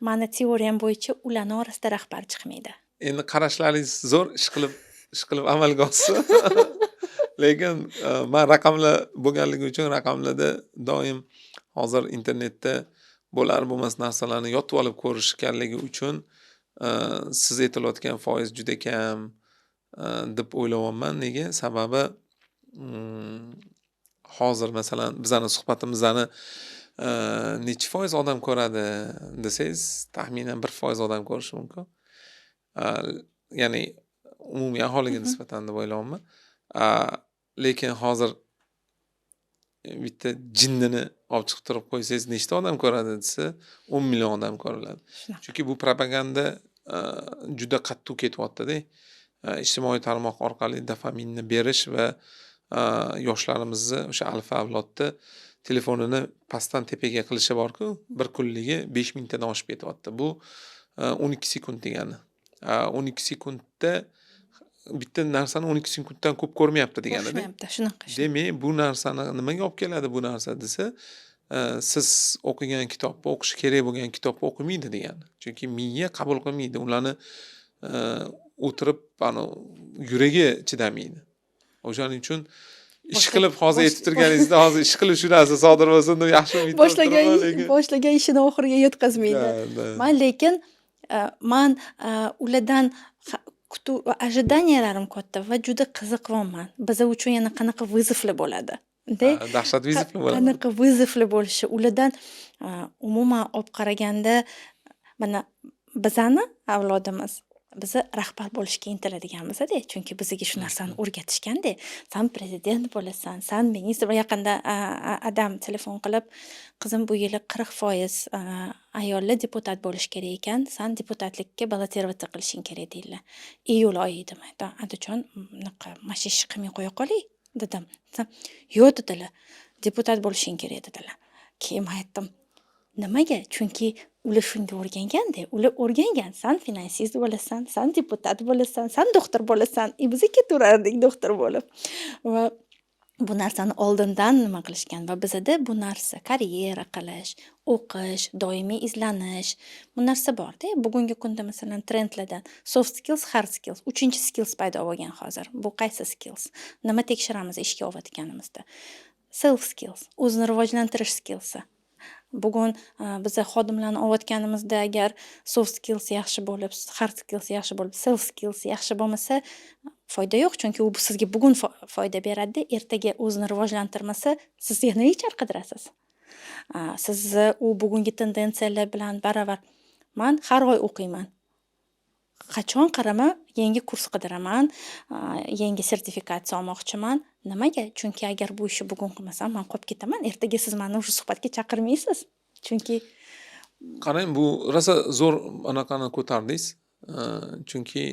Mani teoriyam bo'yicha, ularni orasida rahbar chiqmaydi. Endi qarashlaringiz zo'r, ishqilib amalga oshsin. Lekin man raqamlar bo'lganligi uchun, raqamlarda doim hozir internetda bo'lar bo'lmas narsalarni yotib olib ko'rishganligi uchun siz aytilayotgan foiz juda kam deb o'ylayapman. Nega? Sababi hozir, masalan, bizani suhbatimizni nechi foiz odam ko'radi desangiz, taxminan 1% odam ko'rishi mumkin. Ya'ni umumiy aholiga nisbatan deb o'ylayapman. Lekin hozir bitta jinnini olib chiqib turib qo'ysangiz, nechta odam ko'radi desa, 10 million odam ko'riladi. Shunaqa. Chunki bu propaganda juda qattiq ketyaptida. Ijtimoiy tarmoq orqali dopaminni berish va yoshlarimizni, o'sha alfa avlodni telefonini pastdan tepaga qilishi borku, bir kunligi 5000 tadan oshib ketyapti. Bu 12 sekund degani. 12 sekundda bitta narsani 12 sekunddan ko'p ko'rmayapti deganida. Ko'rishmayapti, shunaqa. Demak, bu narsani nimaga olib keladi bu narsa desa, siz o'qigan kitobni, o'qishi kerak bo'lgan kitobni o'qimaydi degani. Chunki miya qabul qilmaydi. Ularni o'tirib, anavi yuragi chidamaydi. O'shaning uchun ish qilib hozir aytib turganingizda, hozir ish qilib shu narsa sodir bo'lsin deb yaxshi umid qilib Boshlagan turibman, lekin boshlagan ishini oxiriga yetkazmaydi. Да, да. Man lekin man ulardan kutuv, ожидания larim katta va juda qiziqyapman. Biza uchun yana qanaqa вызов lar bo'ladi. De, Ha, dahshat вызов lar bo'ladi. Qanaqa вызов lar bo'lishi ulardan umuman olib qaraganda, mana bizani avlodimiz, biza rahbar bo'lishga intiladiganmiz-da, chunki bizga shu narsani o'rgatishganda, san prezident bo'lasan, san ministr. Yaqinda adam telefon qilib, qizim, bu yili 40% ayollar deputat bo'lishi kerak ekan, san deputatlikka баллотироваться qilishing kerak, deydilar. Iyul oyi edi. Man aytdim: "Adajon, bunaqa mana shu ishni qilmay qo'ya qolay", dedim. Desam, "Yo'q", dedilar, "deputat bo'lishing kerak", dedilar. Keyin man aytdim: "Nimaga?" Chunki ular shunga o'rganganda, ular o'rgangan, san finansist bo'lasan, san deputat bo'lasan, san doktor bo'lasan, и biza ketaverardik doktor bo'lib. Va bu narsani oldindan nima qilishgan va bizada bu narsa, karyera qilish, o'qish, doimiy izlanish, bu narsa borda. Bugungi kunda, masalan, trendlardan soft skills, hard skills, uchinchi skills paydo bo'lgan hozir. Bu qaysi skills? Nima tekshiramiz ishga olayotganimizda? Self skills, o'zini rivojlantirish skillsi. Bugun biza xodimlarni olayotganimizda, agar soft skills yaxshi bo'lib, hard skills yaxshi bo'lib, self skills yaxshi bo'lmasa, foyda yo'q, chunki u sizga bugun foyda beradida, ertaga o'zini rivojlantirmasa, siz yana HR qidirasiz. Sizni u bugungi tendensiyalar bilan baravar. Man har oy o'qiyman. Qachon qarama, yangi kurs qidiraman, yangi sertifikatsiya olmoqchiman. Nimaga? Chunki agar bu ishni bugun qilmasam, man qolib ketaman. Ertaga siz mani o'sha suhbatga chaqirmaysiz. Chunki Qarang, bu rosa zo'r anaqani ko'tardingiz. Chunki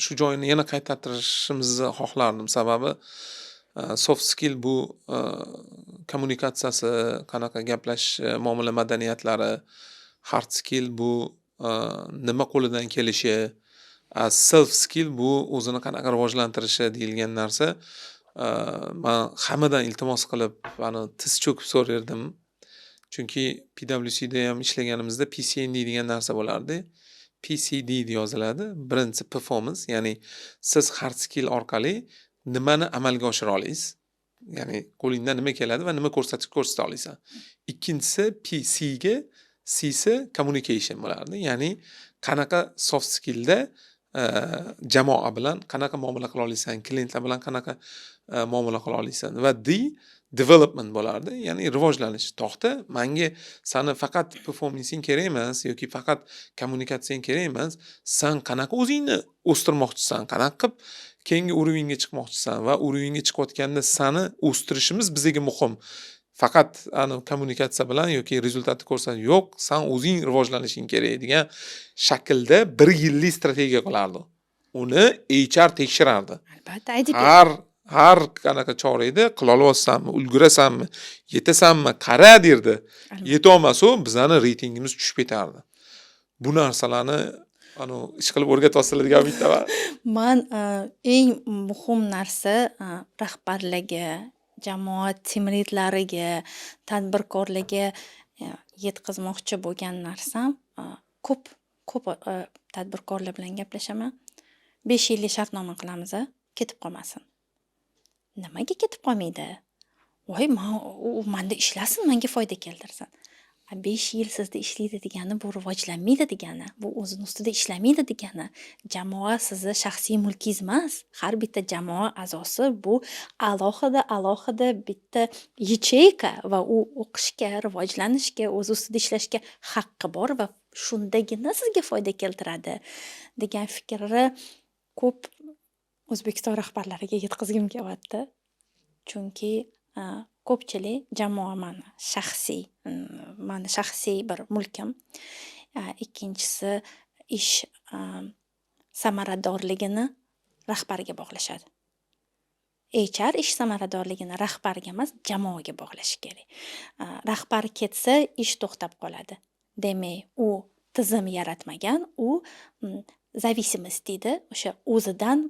shu joyini yana qaytartirishimizni xohlardim. Sababi soft skill bu kommunikatsiyasi, qanaqa gaplashishi, muomala madaniyatlari, hard skill bu nima qo'lidan kelishi, self skill bu o'zini qanaqa rivojlantirishi deyilgan narsa. Man hammadan iltimos qilib, ani tiz cho'kib so'rardim. Chunki PwCda ham ishlaganimizda PCND degan narsa bo'lardi. PCD deb yoziladi. Birinchisi performance, ya'ni siz hard skill orqali nimani amalga oshira olasiz? Ya'ni qo'lingdan nima keladi va nima ko'rsatib ko'rsata olasan. Ikkinchisi PCga, Csi communication bo'lardi. Ya'ni qanaqa soft skillda jamoa bilan qanaqa muomala qila olasan, klientlar bilan qanaqa muomala qila olasan va D development bo'lardi, ya'ni rivojlanish. To'xta, manga sani faqat performancing kerak emas yoki faqat kommunikatsiyang kerak emas. San qanaqa o'zingni o'stirmoqchisan, qanaqa qilib keyingi уровень ga chiqmoqchisan va уровень ga chiqayotganda sani o'stirishimiz bizga muhim. Faqat ani kommunikatsiya bilan yoki результат ni ko'rsat yo'q, san o'zing rivojlanishing kerak degan shaklda bir yillik strategiya qilardi. Uni HR tekshirardi. Albatta, IDP. Har Har qanaqa chorakda qila olyapsanmi, ulgurasanmi, yetasanmi, qara derdi. Yetolmasa, bizani reytingimiz tushib ketardi. Bu narsalarni anavi ish qilib o'rgatyapsizlar degan umiddaman. Man eng muhim narsa rahbarlarga, jamoa team leadlariga, tadbirkorlarga yetkazmoqchi bo'lgan narsam, ko'p ko'p tadbirkorlar bilan gaplashaman. 5 yillik shartnoma qilamiz, ketib qolmasin. Nimaga ketib qolmaydi? Voy, man u manda ishlasin, manga foyda keltirsin. A 5 yil sizda ishlaydi degani, bu rivojlanmaydi degani, bu o'zini ustida ishlamaydi degani. Jamoa sizni shaxsiy mulkingiz emas. Har bitta jamoa a'zosi bu alohida alohida bitta ячейка va u o'qishga, rivojlanishga, o'zi ustida ishlashga haqqi bor va shundagina sizga foyda keltiradi degan fikrni ko'p O'zbekiston rahbarlariga yetkazgim kelyapti. Chunki ko'pchilik jamoa mani shaxsiy bir mulkim. Ikkinchisi, ish samaradorligini rahbarga bog'lashadi. HR ish samaradorligini rahbarga emas, jamoaga bog'lashi kerak. Rahbar ketsa, ish to'xtab qoladi. Demak, u tizim yaratmagan, u зависимость deydi, o'sha o'zidan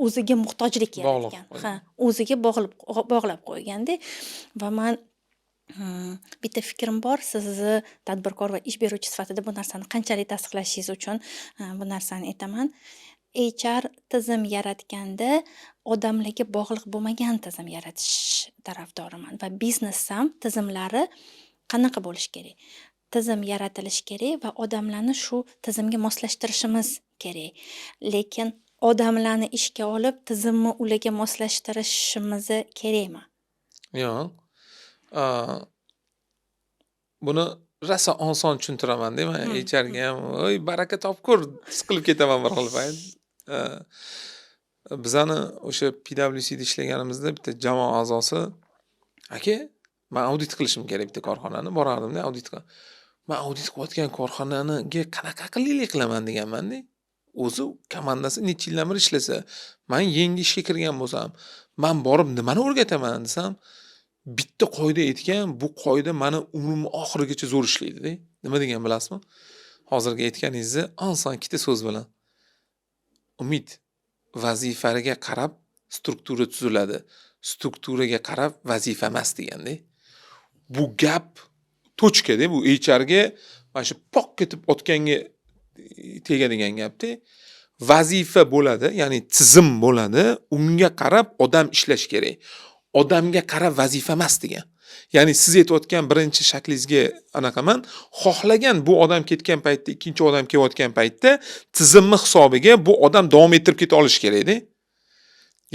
o'ziga muhtojlik Bog'liq yaratgan. Qo'ygan. Ha, o'ziga bog'lab qo'yganda. Va man bitta fikrim bor, sizni tadbirkor va ish beruvchi sifatida bu narsani qanchalik tasdiqlashingiz uchun bu narsani aytaman. HR tizim yaratganda odamlarga bog'liq bo'lmagan tizim yaratish tarafdoriman va biznes ham tizimlari qanaqa bo'lishi kerak? Tizim yaratilishi kerak va odamlarni shu tizimga moslashtirishimiz kerak. Lekin odamlarni ishga olib, tizimni ularga moslashtirishimiz kerakmi? Yo'q. Buni rosa oson tushuntiramanda man HRga ham, voy, baraka topkur, siqilib ketaman bir xil payt. Bizani o'sha PwCda ishlaganimizda bitta jamoa a'zosi: "Aka, man audit qilishim kerak bitta korxonani." Borardimda audit. "Man audit qilayotgan korxonaniga qanaqa aqllilik qilaman?" deganmanda. O'zi komandasi necha yildan beri ishlasa, man yangi ishga kirgan bo'lsam, man borib nimani o'rgataman desam, bitta qoida aytgan, bu qoida mani umrimni oxirigacha zo'r ishlaydida. Nima degan, bilasizmi? Hozirgi aytganingizni oson ikkita so'z bilan. "Umid, vazifaga qarab struktura tuziladi. Strukturaga qarab vazifa emas", deganda. Bu gap точка da, bu HRga mana shu poq ketib otganga tegadigan gapda. Vazifa bo'ladi, ya'ni tizim bo'ladi, unga qarab odam ishlash kerak. Odamga qarab vazifa emas degan. Ya'ni siz aytayotgan birinchi shaklingizga anaqaman, xohlagan bu odam ketgan paytda, ikkinchi odam kelayotgan paytda tizimni hisobiga bu odam davom ettirib keta olishi kerakda.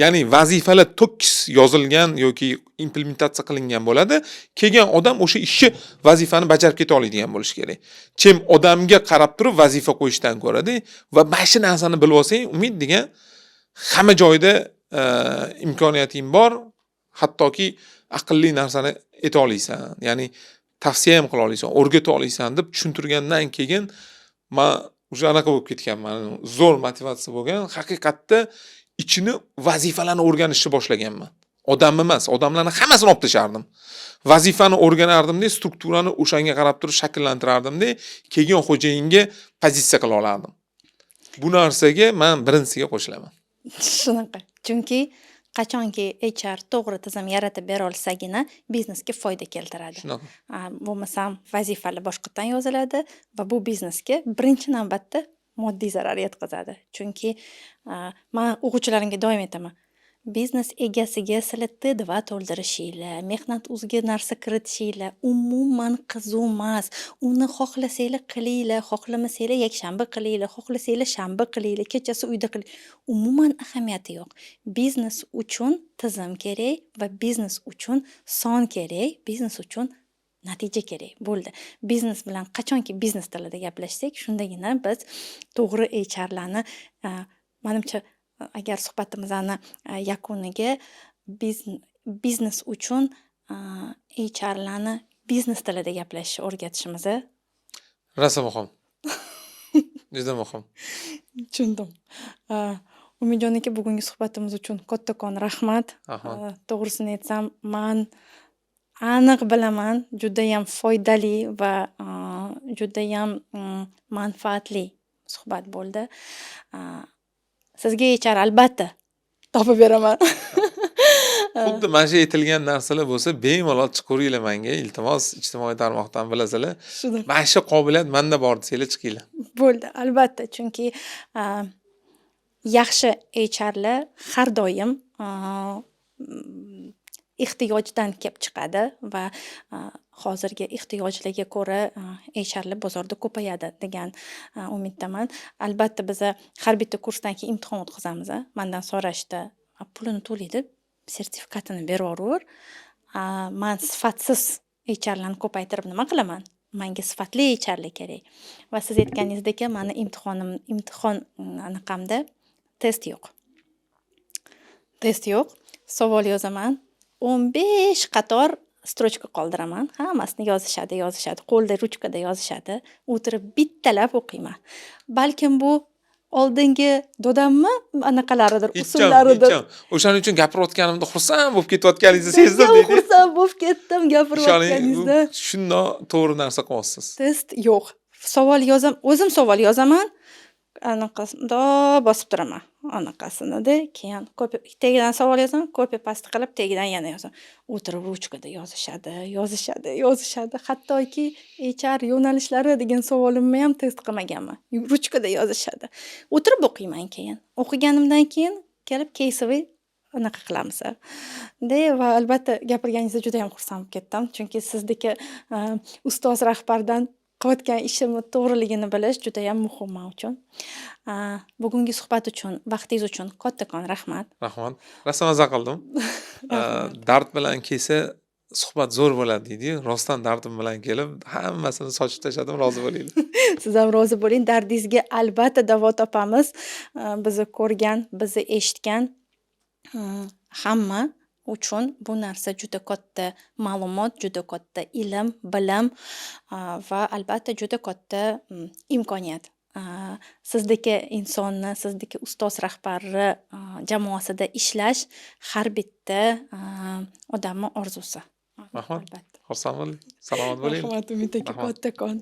Ya'ni vazifalar to'kis yozilgan yoki implementatsiya qilingan bo'ladi. Kelgan odam o'sha ishni, vazifani bajarib keta oladigan bo'lishi kerak. Чем odamga qarab turib vazifa qo'yishdan ko'rada. Va mana shu narsani bilib olsang, Umid degan, hamma joyda imkoniyating bor, hattoki aqlli narsani ayta olasan. Ya'ni tavsiya ham qila olasan, o'rgata olasan deb tushuntirgandan keyin man уже anaqa bo'lib ketganman. Zo'r motivatsiya bo'lgan. Haqiqatda ichini, vazifalarni o'rganishni boshlaganman. Odam emas, odamlarni hammasini olib tashlardim. Vazifani o'rganardimda, strukturani o'shanga qarab turib shakllantirardimda, keyin xo'jayinga pozitsiya qila olardim. Bu narsaga man birinchisiga qo'shilaman. Shunaqa. Chunki qachonki HR to'g'ri tizim yaratib bera olsagina, biznesga foyda keltiradi. Shunaqa. Bo'lmasam vazifalar boshqatdan yoziladi va bu biznesga birinchi navbatda moddiy zarar yetkazadi. Chunki man o'quvchilarimga doim aytaman: biznes egasiga sizlar T2 to'ldirishinglar, mehnat o'ziga narsa kiritishinglar umuman qiziq emas. Uni xohlasanglar qilinglar, xohlamasanglar yakshanba qilinglar, xohlasanglar shanba qilinglar, kechasi uyda qilinglar. Umuman ahamiyati yo'q. Biznes uchun tizim kerak va biznes uchun son kerak, biznes uchun natija kerak. Bo'ldi. Biznes bilan qachonki biznes tilida gaplashsak, shundagina biz to'g'ri HRlarni, manimcha, agar suhbatimizni yakuniga biznes uchun HRlarni biznes tilida gaplashishni o'rgatishimiz Rosa muhim. Juda muhim. Tushundim. Umidjon aka, bugungi suhbatimiz uchun kattakon rahmat. Rahmat. To'g'risini aytsam, man aniq bilaman, judayam foydali va judayam manfaatli suhbat bo'ldi. Sizga HR albatta topib beraman. Xuddi mana shu aytilgan narsalar bo'lsa, bemalol chiqaveringlar manga, iltimos, ijtimoiy tarmoqdan bilasizlar. Shunaqa. Mana shu qobiliyat manda bor desanglar, chiqinglar. Bo'ldi, albatta, chunki yaxshi HRlar har doim ehtiyojdan kelib chiqadi va hozirgi ehtiyojlarga ko'ra HRlar bozorda ko'payadi degan umiddaman. Albatta, biza har bitta kursdan keyin imtihon o'tkazamiz. Mandan so'rashdi: "Pulini to'laydi, sertifikatini beraver. Man sifatsiz HRlarni ko'paytirib nima qilaman? Manga sifatli HRlar kerak." Va siz aytganingizdek, mani imtihonim, imtihon anaqamda test yo'q. Test yo'q. Savol yozaman. 15 qator строчка qoldiraman. Hammasini yozishadi, yozishadi. Qo'lda ruchkada yozishadi. O'tirib bittalab o'qiyman. Balkim bu oldingi dodammi anaqalaridir, Hecham, usullaridir. hecham. O'shaning uchun gapirayotganimda xursand bo'lib ketayotganingizni sezdim Judayam deydi. xursand bo'lib ketdim Ishoning, gapirayotganingizda. shundoq to'g'ri narsa qilyapsiz. Test yo'q. Savol yozam, o'zim savol yozaman. Anaqa mundoq bosib turaman anaqasinida, keyin copy tagidan savol yozaman, copy paste qilib tagidan yana yozaman. O'tirib ruchkada yozishadi, yozishadi, yozishadi. Hattoki HR yo'nalishlari degan savolimni ham test qilmaganman. Ruchkada yozishadi. O'tirib o'qiyman keyin. O'qiganimdan keyin kelib кейсовый anaqa qilamiz. De va albatta, gapirganingizda judayam xursand bo'lib ketdim. Chunki sizdeki ustoz rahbardan qilayotgan ishimni to'g'riligini bilish judayam muhim man uchun. Bugungi suhbat uchun, vaqtingiz uchun kattakon rahmat. Rahmat. Rosa maza qildim. Dard bilan kelsa, suhbat zo'r bo'ladi deydi-yu. Rostdan dardim bilan kelib, hammasini sochib tashladim, rozi bo'linglar. Siz ham rozi bo'ling. Dardingizga albatta davo topamiz. Bizni ko'rgan, bizni eshitgan hamma uchun bu narsa juda katta ma'lumot, juda katta ilm, bilim va albatta juda katta imkoniyat. Sizdeki insonni, sizdeki ustoz rahbarni jamoasida ishlash har bitta odamni orzusi. Rahmat. Albatta. Xursand bo'ldik. Salomat bo'ling. Rahmat, Umid aka, Rahmat. kattakon.